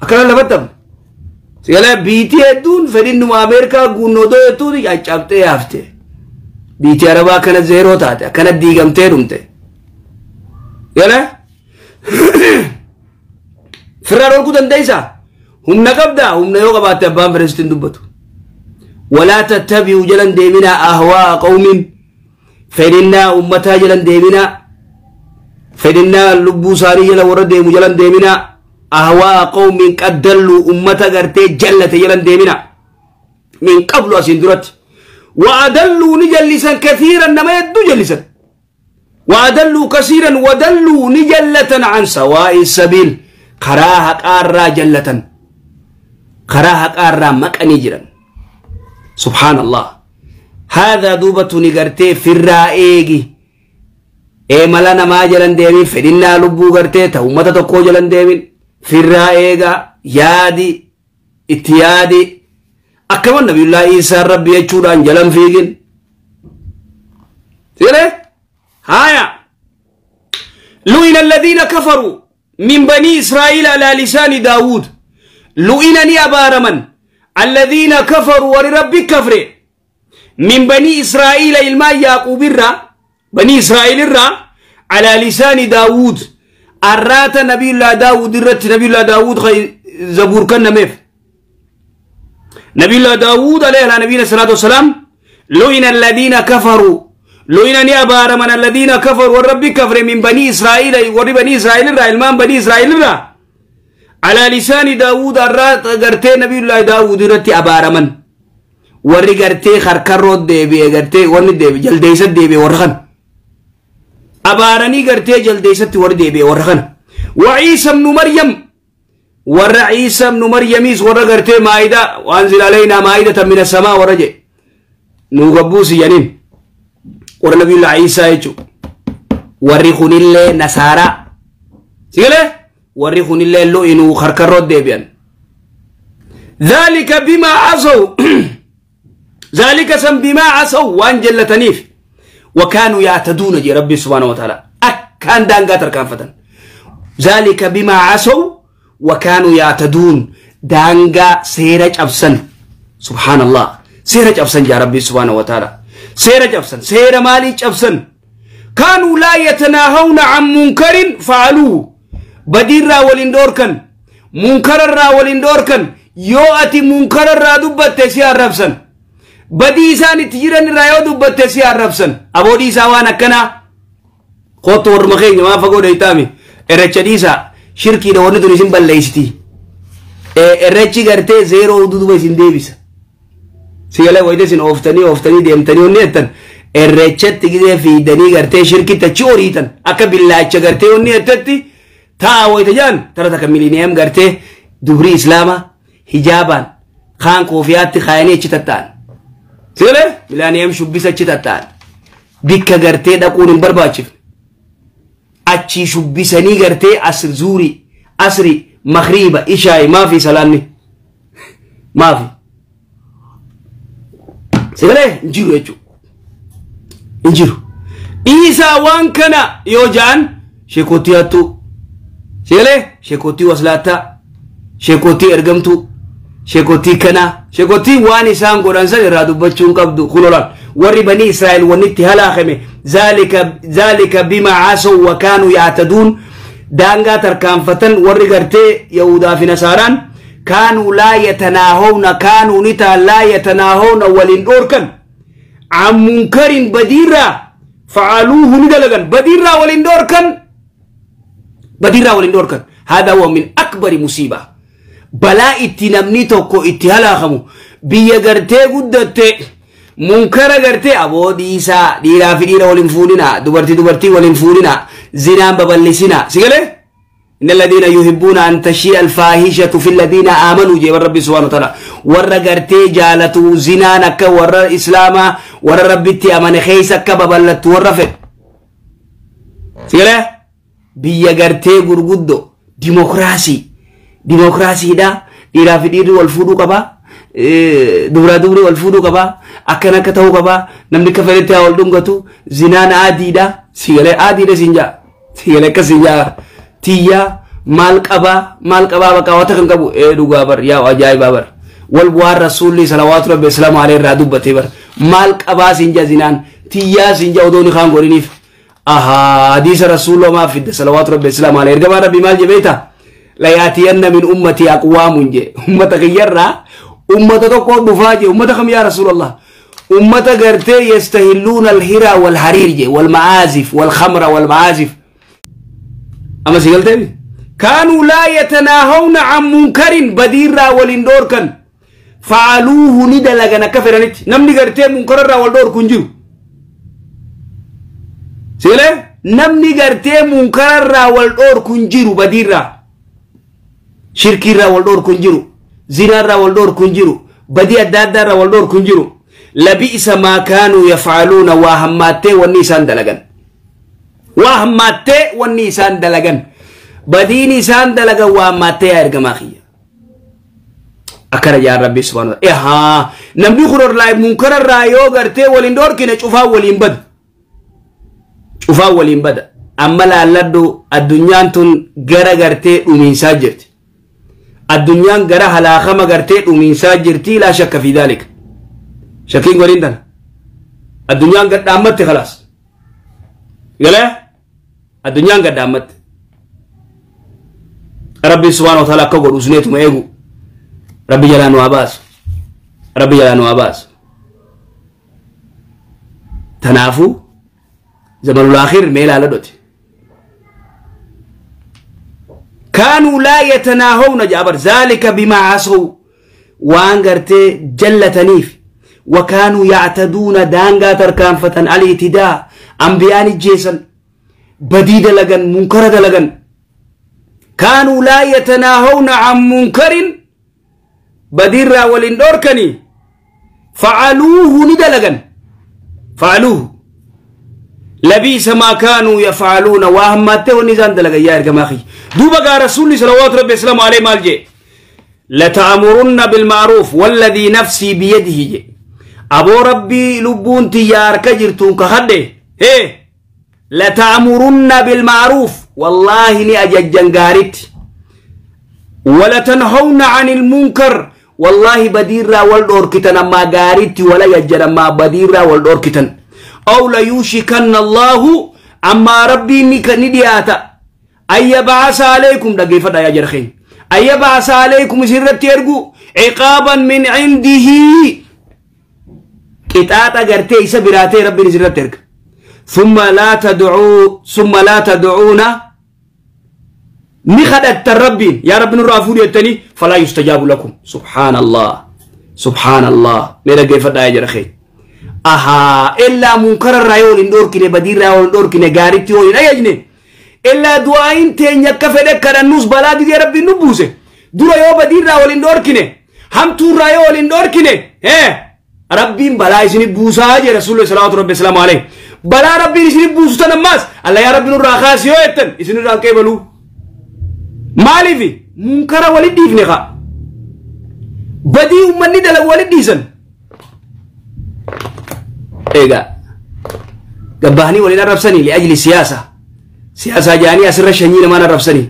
akkana lafatti hafne. Sigalee biitii hedduun fedhinnuma Ameerikaa guunna odoo jettuuti caccabtee hafte. Biitii Arabaa akkana zeeroo taate, akkana diigamtee dhumte. Galee firraa dhorkuu dandeessaa? Humna qabdaa? Humna yoo qabaatte abbaan fedhe dubbatu. Walaa tattabi'u jalan deeminaa ahwaa qawmin, fedhinnaa ummataa jalan deeminaa, fedhinnaa lubbuu isaanii jala warra deemu jalan deeminaa. Ahwaa qawmin qaddalluu, ummata gartee jallate jalan deeminaa, min qablu, asiin duratti. Wa adalluu ni jallisan, kathiiran, nama hedduu jallisan. Wa adalluu kasiiran, wadalluu ni jallatan, an sawaa'i sabiil, karaa haqaarraa jallatan, karaa haqaarraa maqanii jiran. Subhaanallah. Haadha duuba tuni gartee firraa eegi. Mala namaa jalan deemin, fedhinnaa lubbuu gartee ta ummata tokkoo jalan deemin, firraa eega, yaadi, itti yaadi. Akkama Nabiyullaa Iisaan Rabbi jechuudhaan jalan fiigin. Siree? Haya. Lu'ina alladhiina kafaruu.
من بني إسرائيل على لسان داود لئنني أبارمن الذين كفروا ولرب كفر من بني إسرائيل الماء يعقوب الرا بني إسرائيل الرا على لسان داود الرات نبي الله داود الرت نبي الله داود زبور كان ميف نبي الله داود عليه نبينا الصلاة والسلام لئن الذين كفروا لئنني أبارمن الذين كفروا والرب كفر من بني إسرائيل ورب بني إسرائيل الرا المان بني إسرائيل الرا على لسان داود الرات غرتي نبي الله داود رتي أبارمن وري غرتي خركرو ديبي غرتي وني ديبي جلديست ديبي ورخن أبارني غرتي جلديست ور ديبي ورخن وعيسى ابن مريم ور عيسى ابن مريم ور غرتي مائدة وانزل علينا مائدة من السماء ورجع نوغبوسي ينين ور نبي الله عيسى يجو ورخن الله نصارى سيله ورخن الله لو إنه خركرو ديبيان ذلك بما عصوا ذلك سم بما عصوا وانجل تنيف وكانوا يعتدون جي ربي سبحانه وتعالى أكان دانغا تركان فتن ذلك بما عصوا وكانوا يعتدون دانغا سيرج أبسن سبحان الله سيرج أبسن يا ربي سبحانه وتعالى سيرج أبسن سير مالي أبسن كانوا لا يتناهون عن منكر فعلوه بدير راولين دوركن منكر راولين دوركن يو أتي منكر را دبت سي الربسن بدي إسان تجيرن رايو دبت سي الربسن أبو دي سوانا كنا خطور مخين ما فقو ديتامي إرچديسا شركي دورني تونسين بلليستي إرچي غرتي زيرو دودو بسين ديبس سيلا ويدسين أوفتني أوفتني ديمتني ونيتن إرچت تجي في دني غرتي شركي تچوريتن أكا بالله چغرتي ونيتتي تا ويتجان ترى تكملينيم غرتي دبري إسلاما حجابان خان كوفيات خايني چتتان سيله ميلانيم شبيسا چتتان بك غرتي دقون برباچف اچي شبيسني غرتي عصر زوري عصري مغربا عشاء ما في سلامني ما في سيله انجيرو يجو انجيرو إيسا وان كنا يوجان شيكوتياتو سيله شيكوتي وصلاتا شيكوتي ارغمتو شيكوتي كنا شيكوتي واني سان غورانسا رادو بچون قبدو خلولان وري بني اسرائيل ونتي هلاخمه ذلك بما عصوا وكانوا يعتدون دانغا تركان فتن وري غرتي يهودا في نصاران كانوا لا يتناهون كانوا نتا لا يتناهون ولين دوركن عن منكر بديرا فعلوه ندلغن بديرا ولين دوركن بديرا ولين دوركن هذا هو من أكبر مصيبة بلا اتنمني توكو اتهلا خمو بيا غرتي قدتي منكر غرتي أبو ديسا ديرا في ديرا ولنفولنا دبرتي دبرتي ولنفولنا زنا ببلسنا سيقلي إن الذين يحبون أن تشيء الفاحشة في الذين آمنوا جيب ربي سبحانه وتعالى ور غرتي جالتو زنا نك ور إسلاما ور ربي تي أمن خيسك ببلت ورفت سيقلي بيا غرتي غرغدو ديمقراسي ديمقراسي دا ديرا في ديري والفودو قبا دبرا دبري والفودو قبا أكنا كتاو قبا نمني كفرتها والدونغتو زنان عادي دا سيغلي عادي دا سنجا سيغلي كسنجا تيا مال قبا مال قبا بقا واتكن قبو اي دوغا بر يا عجائب بر والبوار رسول صلوات ربي السلام عليه رادو بتي بر مال قبا سنجا زنان تيا سنجا ودوني خان غورينيف أها حديث رسول الله ما في صلوات ربي السلام عليه رجما ربي مال جبيتا لا يأتين من أمتي أقوام جي أمة غيرها أمة تقول دفاجي أمة خم يا رسول الله أمة غرتي يستهلون الهرى والحرير جي والمعازف والخمر والمعازف أما سيقلتني كانوا لا يتناهون عن منكر بديرا ولندوركا فعلوه ندلغنا كفرنت نمني غرتي منكر والدور كنجو سيله نمني غرتي منكر والدور كنجيرو بديرا شركي والدور كنجيرو زنا والدور كنجيرو بدي الدادر والدور كنجيرو لبئس ما كانوا يفعلون وهماتي والنيسان دلغن وهماتي والنيسان دلغن بدي نيسان دلغن وهماتي يا ارغماخيه أكره يا ربي سبحانه وتعالى إها نمني خرر لاي منكر رايو غرتي ولين دور كنا شوفا ولين بد شوفا ولين بد
Amma laalladhu, addunyaan tun gara gartee dhumiinsaa jirti. Addunyaan gara halaakama gartee dhumiinsaa jirti. Laa shakka fi daalika, shakkiin godhin tana. Addunyaan gadhaammatte, khalaas galee addunyaan gadhaammatte. Rabbi subhaanahu wa ta'ala akka godhu usneetuma eegu. Rabbi jalaa nu haa baasu, Rabbi jalaa nu haa baasu. Tanaafuu zamanul akhir mee ilaala dhote. Kaanuu laa yatanaahawna jaabar zaalika bimaa asaw, waan gartee jallataniif. Wakaanuu yactaduuna, daangaa tarkaanfatan, al-ictidaa, ambiyaan ijjeessan, badii dalagan, munkara dalagan. Kaanuu laa yatanaahawna can munkarin, badiirraa walin dhorkanii, facaluuhu, ni dalagan. Facaluuhu, labiisa maa kaanuu yafcaluuna, waa hammaattee wanni isaan dalagan. Yaa ergamaa kiyya, duuba gaa Rasuulli salawaatu Rabbi wasalaamu aleyh maal jee? Lata'amurunna bilma'ruuf, walladii nafsii biyadihi je. Aboo Rabbii lubbuun tiyya harka jirtuun kakadhe, hee, lata'amurunna bilma'ruuf, wallaahi ni ajajjan gaaritti, walatanhawna anil munkar, wallaahi badiirraa wal dhoorkitan, ammaa gaaritti wala ajajjan, ammaa badiirraa wal dhoorkitan. Aw layuushikanna Allaahu, ammaa Rabbiin ni dhiyaata, an yab'asa alaykum, dhaggeeffadha yaa jara keenya, an yab'asa alaykum, isinirratti ergu, ciqaaban min cindihi, qixaaxa gartee isa biraatee Rabbiin isinirratti erga. Thumma laa tad'uu, thumma laa tad'uuna, ni kadhattan Rabbiin, yaa Rabbi nurraa fuudhi jettanii, falaa yustajaabu lakum. Subhaanallah, subhaanallah. Mee dhaggeeffadha yaa jara keenya. Ahaa, illaa munkararraa yoo hin dhorkine, badiirraa yoo hin dhorkine, gaaritti yoo hin ajajne, illaa du'aayin teenya akka fedhe kadhannus balaa didee Rabbiin nu buuse. Dura yoo badiirraa wal hin dhorkine, hamtuurraa yoo wal hin dhorkine, Rabbiin balaa isini buusaa jee Rasuulli salawaatu Rabbi salaamu alayhi. Balaa Rabbiin isini buusu tan ammaas alla yaa Rabbi nurraa kaasi yoo jettan isinirraa qeebaluu. Maaliif? Munkara walit dhiifne kaa, badii ummanni dalagu walit dhiisan. Egaa gabbahanii waliin arrabsanii li'ajli siyaasa. Siyaasaa jaanii asirra shanyii namaan arrabsanii,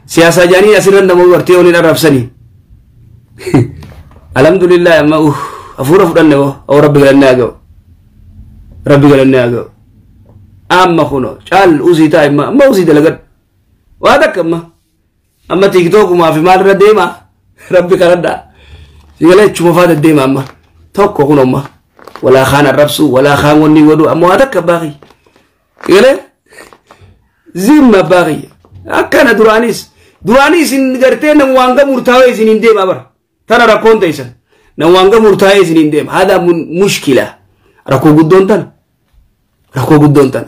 siyaasaa jaanii asirra nama gartee waliin arrabsanii. Alhamdulillah, amma hafuura fudhanne. Oo, Rabbi galannee haa ga'u, Rabbi galannee haa ga'u. Amma kuno caal usii taa, imma amma usii dalagadhu waa takka. Amma TikTokumaa fi maalirra deema, Rabbi kadhadhaa sigalee chuma faa deddeema. Amma tokko kun amma walaa kaan arrabsu, walaa kaan wanni godhu, amma waa takka abbaa kiyya sigalee zimma. Abbaa kiyya akkana duraanis isin gartee nama waan ga murtaawee isin hin deema bara. Tana rakkoon teessan, nama waan ga murtaawee isin hin deema. Hada mushkila, rakkoo guddoon tana, rakkoo guddoon tana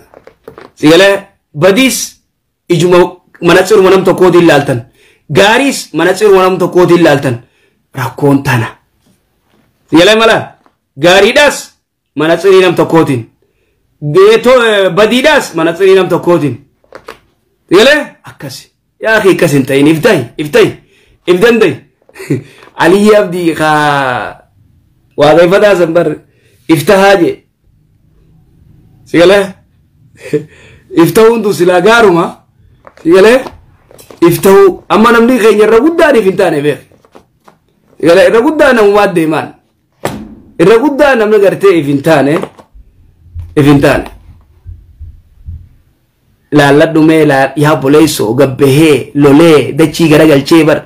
sigalee. Badiis ijuma manatsiruma nam tokkootiin laaltan, gaariis manatsiruma nam tokkootiin laaltan. Rakkoon tana sigalee mala. Gaariidhaas manatsirii nam tokkootiin, badiidhaas manatsirii nam tokkootiin sigalee. Akkas yaa akhi, akkas hin ta'in. Iftahi, iftahi, if danda'i. Aliyyi Abdii kaa waaqeffataa san bar iftahaa jee sigalee. Iftahuun tun silaa gaaruma sigalee. Iftahuu amma namni keenya irra guddaaniif hin taane beek sigalee. Irra guddaa namumaa deemaan, irra guddaa namni gartee if hin taane, if hin taane. Laalladhu mee yaa boleessoo, gabbahee lolee dachii garagalchee bar.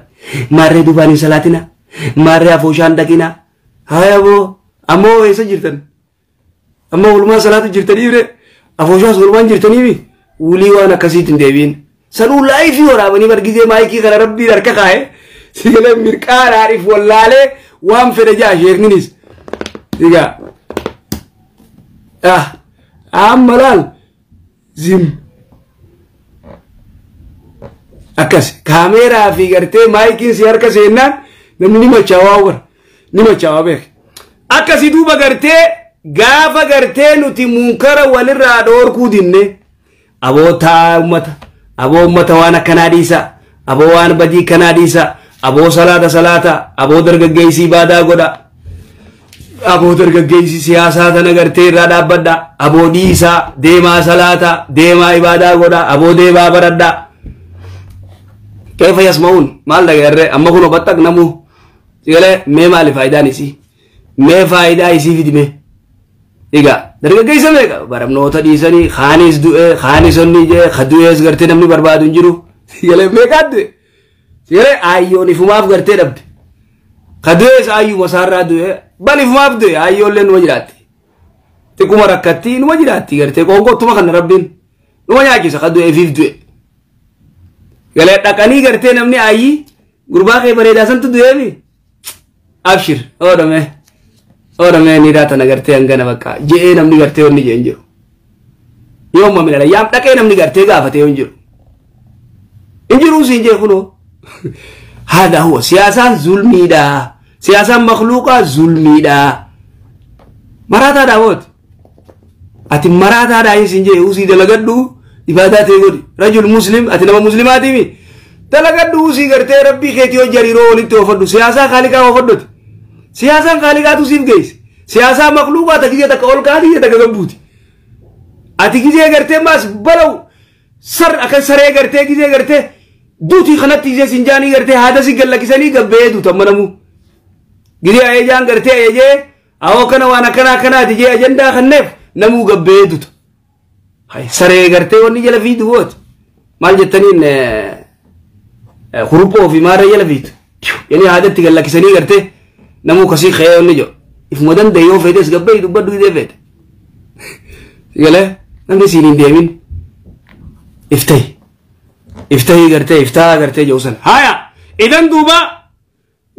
Maarree duubaan hin salaatina, maarree afooshaan dhaqina. Haya boo, ammoo eessa jirtan? Amma walumaan salaatu jirtanii bre, afooshaas walumaan jirtanii. Wulii waan akkasiitti hin deebiin. Sanuu live waraabanii bargizee maayikii kana Rabbiin harka kaa'e sigalee mirqaadhaadhiif wallaalee waan fedhe jaa sheekninis. Sigaa ah amma laal zim akkas kaameeraa fi gartee maayikiin si harka seennaan namni ni machaawaa bar, ni machaawaa beek. Akkasi duuba gartee gaafa gartee nuti munkara walirraa dhoorkuu dinne, aboo taa ummata, aboo ummata waan akkanaa dhiisa, aboo waan badii kanaa dhiisa, aboo salaata salaata, aboo dargaggeessii baadaa godha. Aboo dargaggeessi siyaasaa tana gartee irraa dhaabbadha. Aboo dhiisaa, deemaa salaata, deemaa ibaadaa godha, aboo deemaa baradha. Keefa yasma'uun maal dhaga'arree amma kun obaxxaq namuu sigalee mee maali faayidaan isii? Mee faayidaa isii fidi mee? Egaa dargaggeessa meeqa barnoota dhiisanii kaanis du'ee kaanis onni jee ka du'ees gartee namni barbaadu hin jiru sigalee meeqaat du'e sigalee aayyoon ifumaaf gartee dhabde ka du'ees aayyuma isaarraa du'e bal ifumaaf du'e aayyoollee numa jiraatti xiqquma rakkattii numa jiraatti gartee qoonqottuma kana rabbiin numa nyaachisa ka du'e ifiif du'e galee dhaqanii gartee namni aayyii gurbaa kee bareedaa santu du'eemi abshir oodhame oodhame ni raata na gartee hangana bakka je'ee namni gartee wanni jee hin jiru yoomma minala yaam dhaqee namni gartee gaafatee hin jiru hin jiruu siin jee kunoo haadha huwa siyaasaan zulmiidha siyaasaan makluuqaa zulmiidha maraataadha booti ati maraataadha siin jee usii dalagadhu ibaadaa ta'e godhi rajul muslim ati nama muslimaatiimi dalagadhu usii gartee rabbii keetii hojii hariiroo walitti oofadhu siyaasaa kaaliqaa oofadhuti siyaasaan kaaliqaatu siif geesse siyaasaa makluuqaa ta gizee takka ol kaati gizee takka gabbuuti ati gizee gartee maas balaw sar akka saree gartee gizee gartee duutii kanatti gizee sinjaanii gartee haada si gallakkisanii gabbee duutan manamu gizee ajajaan gartee ajajee awoo kana waan akkana akkanaati jee ajandaa kanneef namuu gabbee duuta saree gartee wanni jala fiidu booti maal jettaniin huruphoo fi maarra jala fiitu yani haadatti gallakkisanii gartee namuu kasii ka'ee wanni jedhu ifuma danda'e yoo feetes gabbee dubbadhu gizee feete galee namni siin hin deemin iftahi iftahi gartee iftaa gartee jedhu san haya idan duuba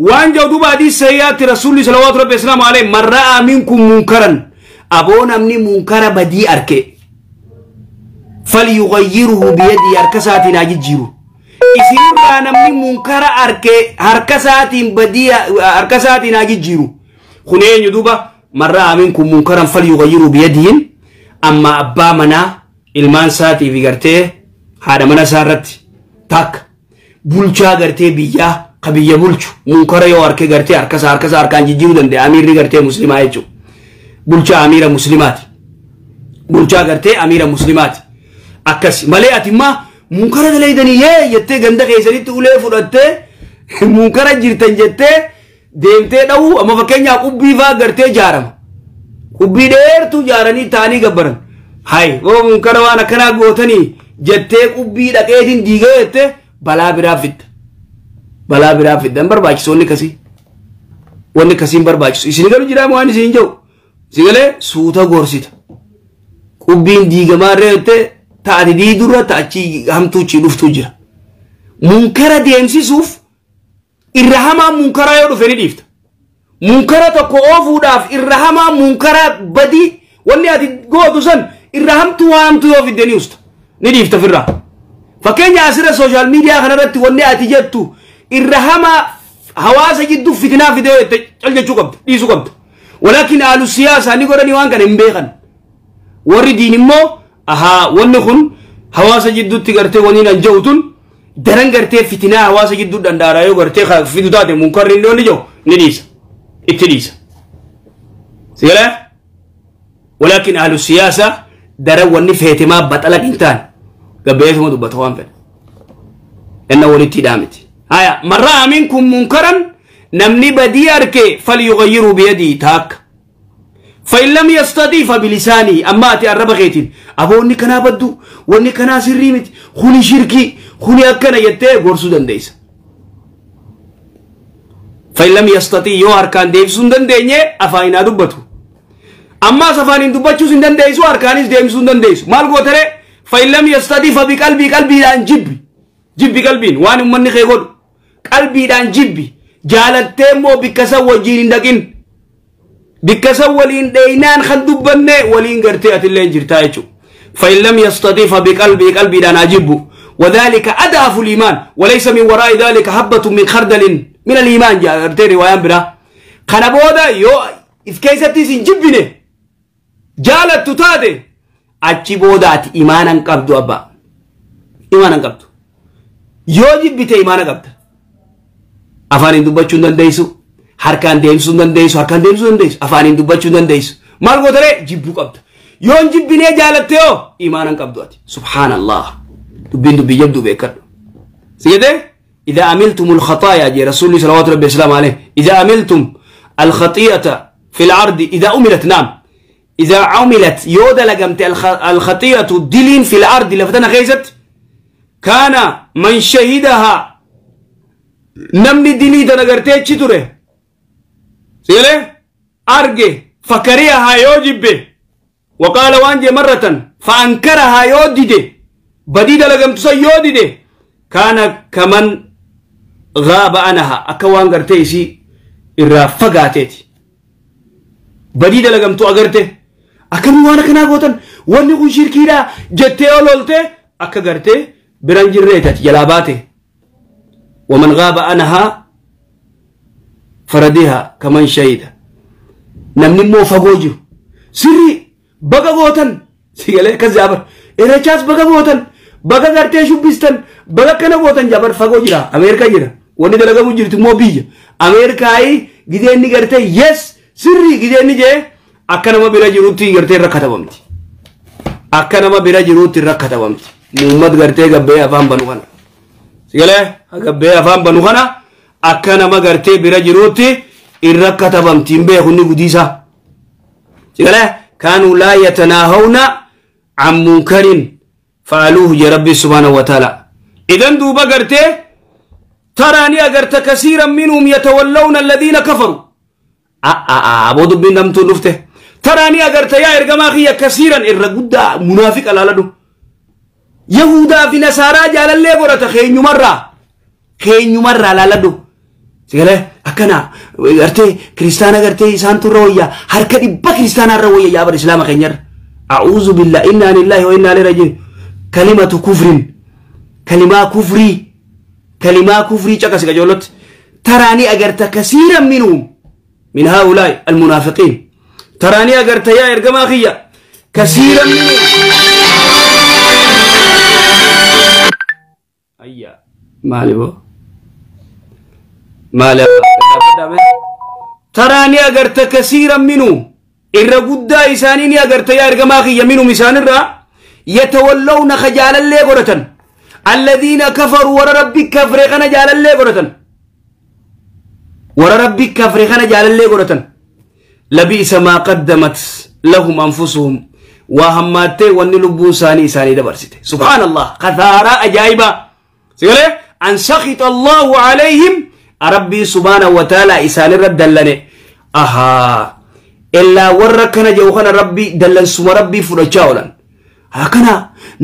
waan jedhu duuba hadiis sayyaatti rasuulli salawaatu rabbi islaamu alayhi man ra'aa minkum munkaran aboo namni munkara badii arke falyughayyirhu biyadii harka isaatiin haa jijjiiru isinirraa namni munkara arke harka isaatiin badii harka isaatiin haa jijjiiru kun eenyu duuba man ra'aa minkum munkaran falyughayyirhu biyadiin amma abbaa manaa ilmaan isaatii fi gartee haadha mana isaa irratti takka bulchaa gartee biyyaa ka biyya bulchu munkara yoo arke gartee harka isaa harkaan jijjiiruu danda'a amiirri gartee muslimaa jechuudha bulchaa amiira muslimaati bulchaa gartee amiira muslimaati akkas malee ati immaa munkara dalaydanii yee jettee ganda keessanitti ulee fudhattee munkara jirtan jettee deemtee dha'uu amma fakkeenyaaf qubbii fa'aa gartee jaarama qubbii dheertuu jaaranii ta'anii gabbaran hay oo munkara waan akkanaa gootanii jettee qubbii dhaqeetiin diigee jettee balaa biraa fidda balaa biraa fidda hin barbaachisu wanni akkasii wanni akkasii hin barbaachisu isin galu jiraama waan isin jiru si galee suuta gorsita qubbiin diigamaa irra jettee taate diidurra ta'achi hamtuuchi dhuftuu jira munkara deemsisuuf irra hamaa munkaraa yoo dhufe ni dhiifta munkara tokko oofuudhaaf irra hamaa munkara badii wanni ati gootu san irra hamtuu hamtuu yoo fidde ni usta ni dhiifta firraa fakkeenya asirra sooshaal miidiyaa kanarratti wanni ati jettu irra hamaa hawaasa jidduu fitinaa fidee jette cal jechuu qabda dhiisuu qabda walaakin aalu siyaasaa ni godhanii waan kana hin beekan warri diin immoo ahaa wanni kun hawaasa jidduutti gartee waniin an jedhu tun daran gartee fitinaa hawaasa jidduu danda'ara yoo gartee fidu taate munkarri illee ni jiru ni dhiisa itti dhiisa sigalee walaakin ahlu siyaasa daran wanni feetemaa baxala hin taane gabbeessuma dubbata waan fedhe inna walitti hidhaa haya man ra'a minkum munkaran namni badii arke falyughayyiruu biyadii taakka فإن لم يستطيع فبلسانه أما أتي الرب خيتين أبو وني كنا بدو وني كنا سريمت خوني شركي خوني أكنا يتة غرسو دنديس فإن لم يستطيع يو أركان ديفسون دندينه أفاينا دبتو أما سفانين دبتشو سندنديسو أركانيس ديمسون دنديسو مال قوتره فإن لم يستطيع فبقلبي قلبي دان جبي جبي قلبين وان مني خيقول قلبي دان جبي جالتمو بكسا وجين دقين بكسا ولين دينان خدبنه ولين قرتي أتلين جرتايتو فإن لم يستطيع فبقلبي قلبي دان أجبه وذلك أضعف الإيمان وليس من وراء ذلك حبة من خردل من الإيمان جارتي روايان برا خنبودا يو إفكيستي سنجبنه جالت تتادي أجبودات إيمانا قبضو أبا إيمانا قبضو يو جبت إيمانا قبض أفاني دبتشون دنديسو Harkaan deemsuu dandeessu, harkaan deemsuu dandeessu, afaaniin dubbachuu dandeessu. Maal gootaree? Jibbuu qabda. Yoon jibbinee jaalatte yoo iimaanan qabdu ati. Subhaanallah. Dubbiin dubbii jabduu beekadhu. Sigedee? إذا عملتم الخطايا جي رسول صلوات ربي وسلامه عليه، إذا عملتم الخطيئة في الأرض، إذا أملت، نعم، إذا عملت يودا لقمت الخطيئة دلين في الأرض لفتنا خيست، كان من شهدها نمني دلي تنقرتي تشتره سيلي أرجي فكريها يوجب وقال وانجي مرة فأنكرها يودي بديد لقمت سيودي كان كمن غاب عنها أكوان قرتيسي إرافقاتي بديد لقمتو أقرته أكمل وانا كنا قوتن واني قو شركيرا جتي أولولته أكا قرته برنجر ريتت جلاباته ومن غاب عنها فرديها كمن شهيد نمني مو فقوجو سري بقى قوتن سيالي كزابر إرشاس بقى قوتن بقى قرته شبستن بقى كنا قوتن جابر فقو جرا أمريكا جرا واني دلقا مجرد مو بيجا أمريكاي جديني قرته يس سري جديني جي akka nama bira jirutti gartee irra katabamti. Akka nama bira jirutti irra katabamti. Muhammad gartee gabbee afaan banu kana. Sigalee gabbee afaan banu kana akka nama gartee bira jirutti irra katabamti hin beeku inni gudiisa. Sigalee kaanuu laa yatanaahawna an munkarin fa'aluuhu jee Rabbi subhaanahu wa ta'ala. Idan duuba gartee taraani agarta kasiiran minhum yatawallawna alladhiina kafaru. Aboo dubbiin namtuun dhufte. تراني أجرت يا إرجما خيا كثيرا الرجودة منافق على لدو يهودا في نصارى جال اللي قرأت خين مرة خين مرة على لدو سيقوله أكنا أرتي كريستانا أرتي سانتو رويا حركة إبا كريستانا رويا يا بر إسلام خينير أعوذ بالله إنا لله وإنا إليه راجعون كلمة كفر كلمة كفري كلمة كفري شكا سيقولت تراني أجرت كثيرا منهم من هؤلاء المنافقين تراني أجرت يا إرجما خيا كثيرا منهم أيا مالي بو مالي تراني أجرت كثيرا منهم الرجودة إسانيني أجرت يا إرجما خيا منهم إسان الرا يتولون خجالا لي الذين كفروا ورا ربك كفرنا جالا لي ورا ربك كفرنا جالا لي لبئس ما قدمت لهم أنفسهم وهماتي ونلبو ساني ساني دبرسيته سبحان الله خثارة أجايبة سيقولي أن سخط الله عليهم ربي سبحانه وتعالى إساني رب دلني أها إلا وركنا جوخنا ربي دلن سما ربي فرجاولا هكنا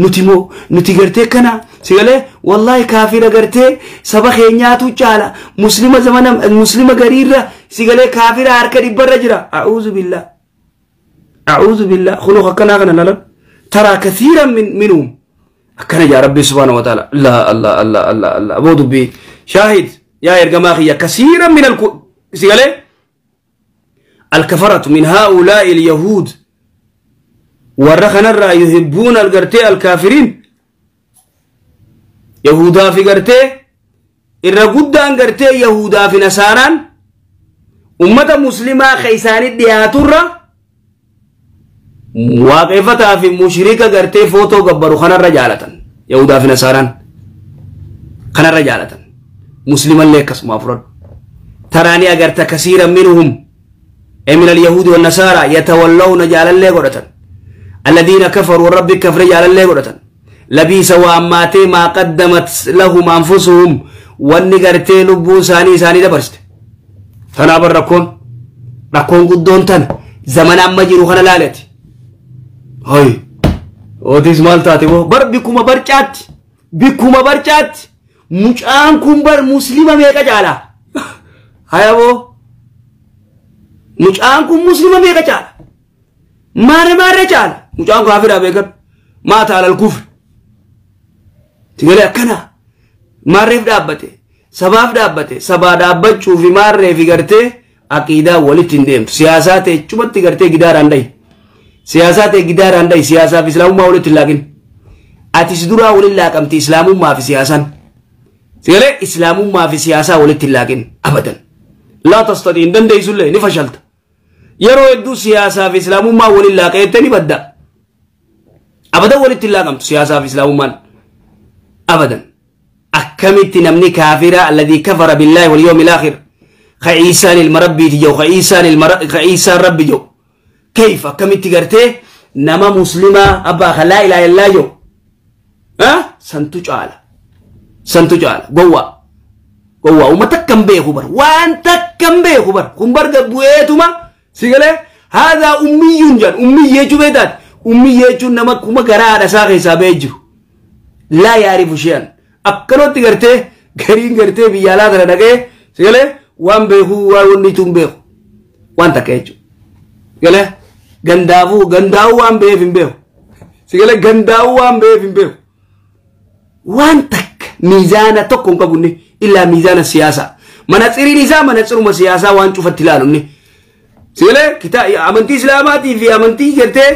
نتيمو نتيجرتي كنا سيقولي والله كافر قرتي سبخ ينياتو جالا مسلمة زمانا مسلمة قريرة سيقولي كافر هاركا برجرة أعوذ بالله أعوذ بالله خلوق كنا غنا لا ترى كثيرا من منهم كان يا ربي سبحانه وتعالى لا الله الله الله الله أبو دبي شاهد يا إرجماخية كثيرا من سيقولي الكفرة من هؤلاء اليهود ورخنا الرأي يحبون القرتي الكافرين يهودا في قرتي الرقودان قرتي يهودا في نصاران أمة مسلمة خيسان الدياتورة واقفتها في مشركة قرتي فوتو قبرو خنا الرجالة يهودا في نصاران خنا الرجالة مسلما لك اسمه أفراد تراني أقرت كثيرا منهم من اليهود والنصارى يتولون جالا لي الذين كفروا رب كفر جالا لي لبيس وأماتي ما قدمت لهم أنفسهم والنقرتي لبو ساني ساني دبرست تنابر ركون ركون قدون تن زمن أما جيرو خنا لالت هاي وديس مال تاتي بر بكما برشات بكما برشات مجان كمبر مسلمة ميكا جالا هاي أبو مجان كم مسلمة ميكا جالا ماري ماري جالا مجان كافر أبيكر مات على الكفر تقول أكنا ماريف دابته سباف دابته سبا دابت شوفي ماريف قرته عقيدة ولتندم سياسات شو بتقرته جدار عندي سياسات جدار عندي سياسة في إسلام ما ولت لكن أتسدورا ولا كم تإسلام ما في سياسة سيقول إسلام ما في سياسة ولت لكن أبدا Laa tastati hin dandeessullee ni fashalta. Yeroo hedduu siyaasaa fi islaamummaa waliin laaqeettee ni badda. Abadan walitti hin laaqamtu siyaasaa fi islaamummaan. Abadan. Akkamitti namni kaafira alladii kafara billaahi wal yawmil aakhir ka Iisaan ilma rabbiiti jedhu ka Iisaan rabbi jedhu kayfa akkamitti gartee nama muslimaa abbaa ka laa ilaaha illaa jedhu santu caala. Santu caala. Gowwaa. Gowwaa uummata akkam beeku bar waan takkam beeku bar kun bar gabbu'eetuma si galee haadaa ummiyyuun jedhan ummiyyi jechuu beektaati ummiyyi jechuun nama kuma garaa haadha isaa keessaa ba'ee jiru laa yaarifu shi'an akkanatti gartee gariin gartee biyya alaa kana dhaqee si galee waan beeku waan wanni tun beeku waan takka jechuudha galee gandaafuu gandaa'uu waan beef hin beeku si galee gandaa'uu waan beef hin beeku waan takka miizaana tokko hin qabu inni illaa miizaana siyaasaa manatsiriin isaa manatsiruma siyaasaa waan cufatti ilaalu inni sigalee amantii islaamaatii fi amantii gartee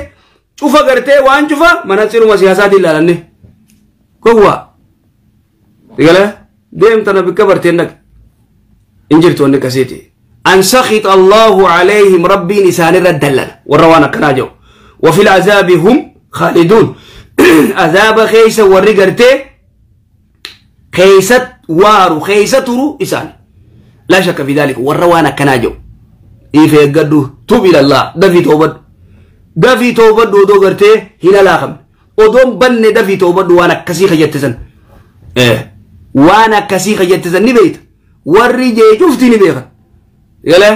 cufa gartee waan cufa manatsiruma siyaasaatiin ilaalanne gowwaa sigalee deemtana bikka barteen dhaqa hin jirtu wanni akkasiiti an sakhita Allahu alayhim rabbiin isaanirra dallana warra waan akkanaa jedhu wa fil azaabi hum khaaliduun azaaba keessa warri gartee keessa waaru keessa turu isaan laa shakka fi dhaalika warra waan akkanaa jedhu ife eeggadhu tub ilallah dafii toobadhu dafii toobadhu odoo gartee hin alaakamne odoon banne dafii toobadhu waan akkasii kajatte san waan akkasii kajatte san ni beeyta warri jee cufti ni beekan galee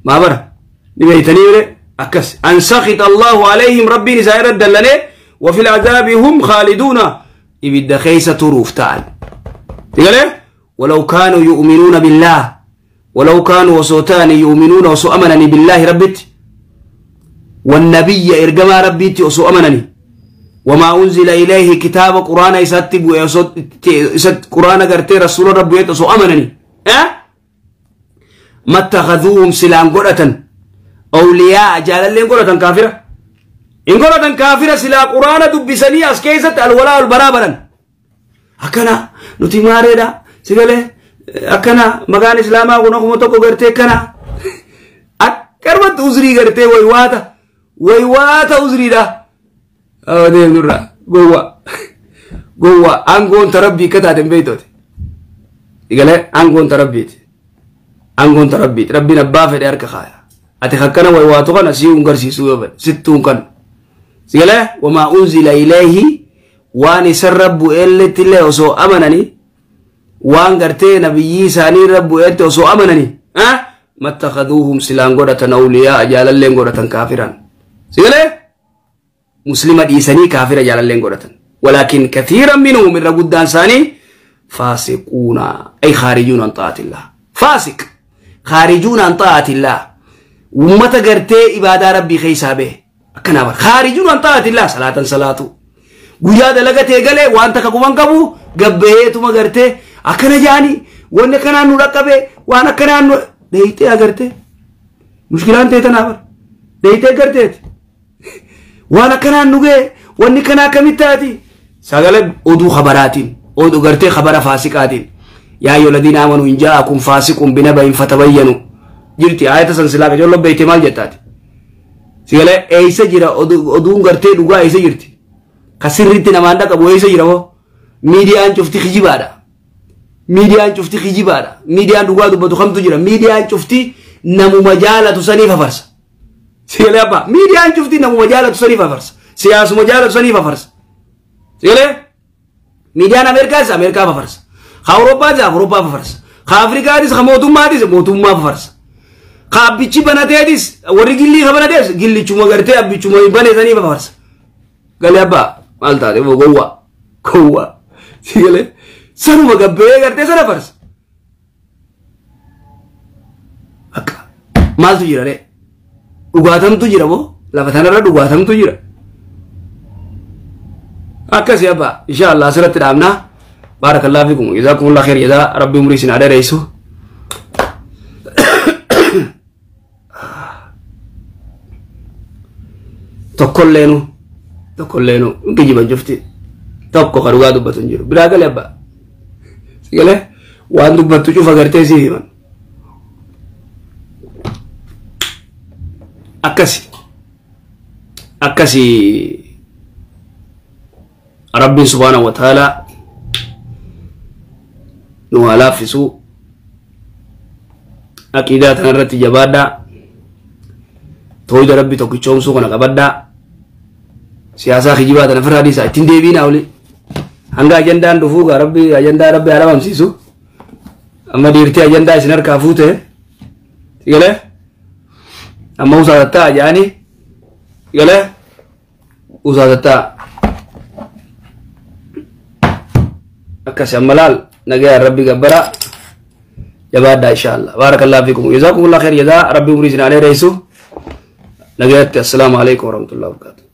maa bara ni beeytanii bire akkas an sakhita Allahu alayhim rabbiin isaa irra dallanee wa fil azaabi hum khaaliduuna ibidda keessa turuuf ta'an galee ولو كانوا يؤمنون بالله ولو كانوا وصوتان يؤمنون وصو أمنني بالله ربت والنبي إرجما ربيتي وصو أمنني وما أنزل إليه كتاب قرآن يستب ويست قرآن قرتي رسول ربي وصو أمنني أه؟ ما اتخذوهم سلام قرة أولياء جال اللي قرة كافرة إن قرة كافرة سلا قرآن دبسني أسكيزة الولاء البرابرا أكنا نتي ماريدا سيقاله akkana maqaan islaamaa kun akkuma tokko gartee kana akkanumatti uzrii gartee waywaata waywaata uzriidha. Deemnurra gowwa gowwa aangoon ta rabbii akka taate hin beektooti. Igalee aangoon ta rabbiiti aangoon ta rabbiiti rabbiin abbaa fedhe harka kaaya ati akkana waywaatu kana sii hun garsiisuu yoo fedhe sittuu hin kannu. Sigalee wamaa unzila ilayhi waan isarra bu'eelletti illee osoo amananii waan gartee nabiyyii isaanii irra bu'eetti osoo amananii mattakhaduuhum silaan godhatan awliyaa jaalalleen godhatan kaafiran sigalee muslima dhiisanii kaafira jaalalleen godhatan walaakin kathiiran minhum irra guddaan isaanii faasiquuna ay khaarijuuna an ta'atillah faasiq khaarijuuna an ta'atillah ummata gartee ibaadaa rabbii keessaa bahe akkanaa bara khaarijuuna an ta'atillah salaatan salaatu guyyaa dalagatee galee waan takka quban qabu gabbaheetuma gartee akkana jaani wanni akkanaan nu dhaqqabe waan akkanaan nu deeyitee agartee mushkilaan ta'e tanaaf bara deeyitee agarteeti waan akkanaan nu ga'e wanni kanaa akkamitti taati sagalee oduu khabaraatiin oduu gartee khabara faasiqaatiin yaa ayyuha alladhiina aamanuu in jaa'akum faasiqun binaba'in fatabayyanu jirti aayata san silaa qajoollo beeyte maal jettaati sagalee eeysa jira oduun gartee dhugaa eeysa jirti ka sirriitti namaan dhaqabu eeysa jira moo miidiyaan cufti kijibaadha. Miidiyaan cufti kijibaadha. Miidiyaan dhugaa dubbatu kamtu jira. Miidiyaan cufti namuma jaalatu saniif hafarsa. Sigalee abbaa. Miidiyaan cufti namuma jaalatu saniif hafarsa. Siyaasuma jaalatu saniif hafarsa. Sigalee miidiyaan Ameerikaas Ameerikaaf hafarsa. Ka Awurooppaas Awurooppaaf hafarsa. Ka Afrikaatis ka mootummaatis mootummaaf hafarsa. Ka abbichi banateetis warri gillii ka banatees gillichuma gartee abbichuma bane saniif hafarsa. Galee abbaa maal taate gowwaa gowwaa sigalee. Sanuma gabbee gartee sana farsa. Akka maaltu jira ree? Dhugaatamtu jira moo? Lafa tanarra dhugaatamtu jira. Akkasii abbaa insha Allah asirratti dhaabnaa. Baarakallahu fiikum. Jazaakumullahu khayr jazaa rabbi umrii isin haa dheeressu. Tokkolleenu hin kijiban cufti. Tokko ka dhugaa dubbatu hin jiru. Biraa galee abbaa. Sigalee waan dubbattu cufa gartee siif himan. Akkasi akkasi Rabbiin subhaanahu wa ta'aalaa nu haa laaffisuu. Aqiidaa tanarratti jabaadhaa, tooyida Rabbi tokkichoomsuu kana qabadhaa, siyaasaa kijibaa tana ofirraa dhiisaa, ittiin deebiinaa oli hanga ajandaan dhufuu gaa. Rabbi ajandaa Rabbi haa dhabamsiisu. Amma dhiirtii ajandaa isin harkaa fuute sigalee amma usaatattaa jedhanii sigalee usaatattaa akkasi. Amma laal, nagayaan Rabbi gabbaraa, jabaadhaa insha Allah. Baarakallahu fiikum, jazaakumullah khair jazaa. Rabbi umrii isin haa dheeressu. Nagayatti, assalaamu alaikum warahmatullahi wabarakatuh.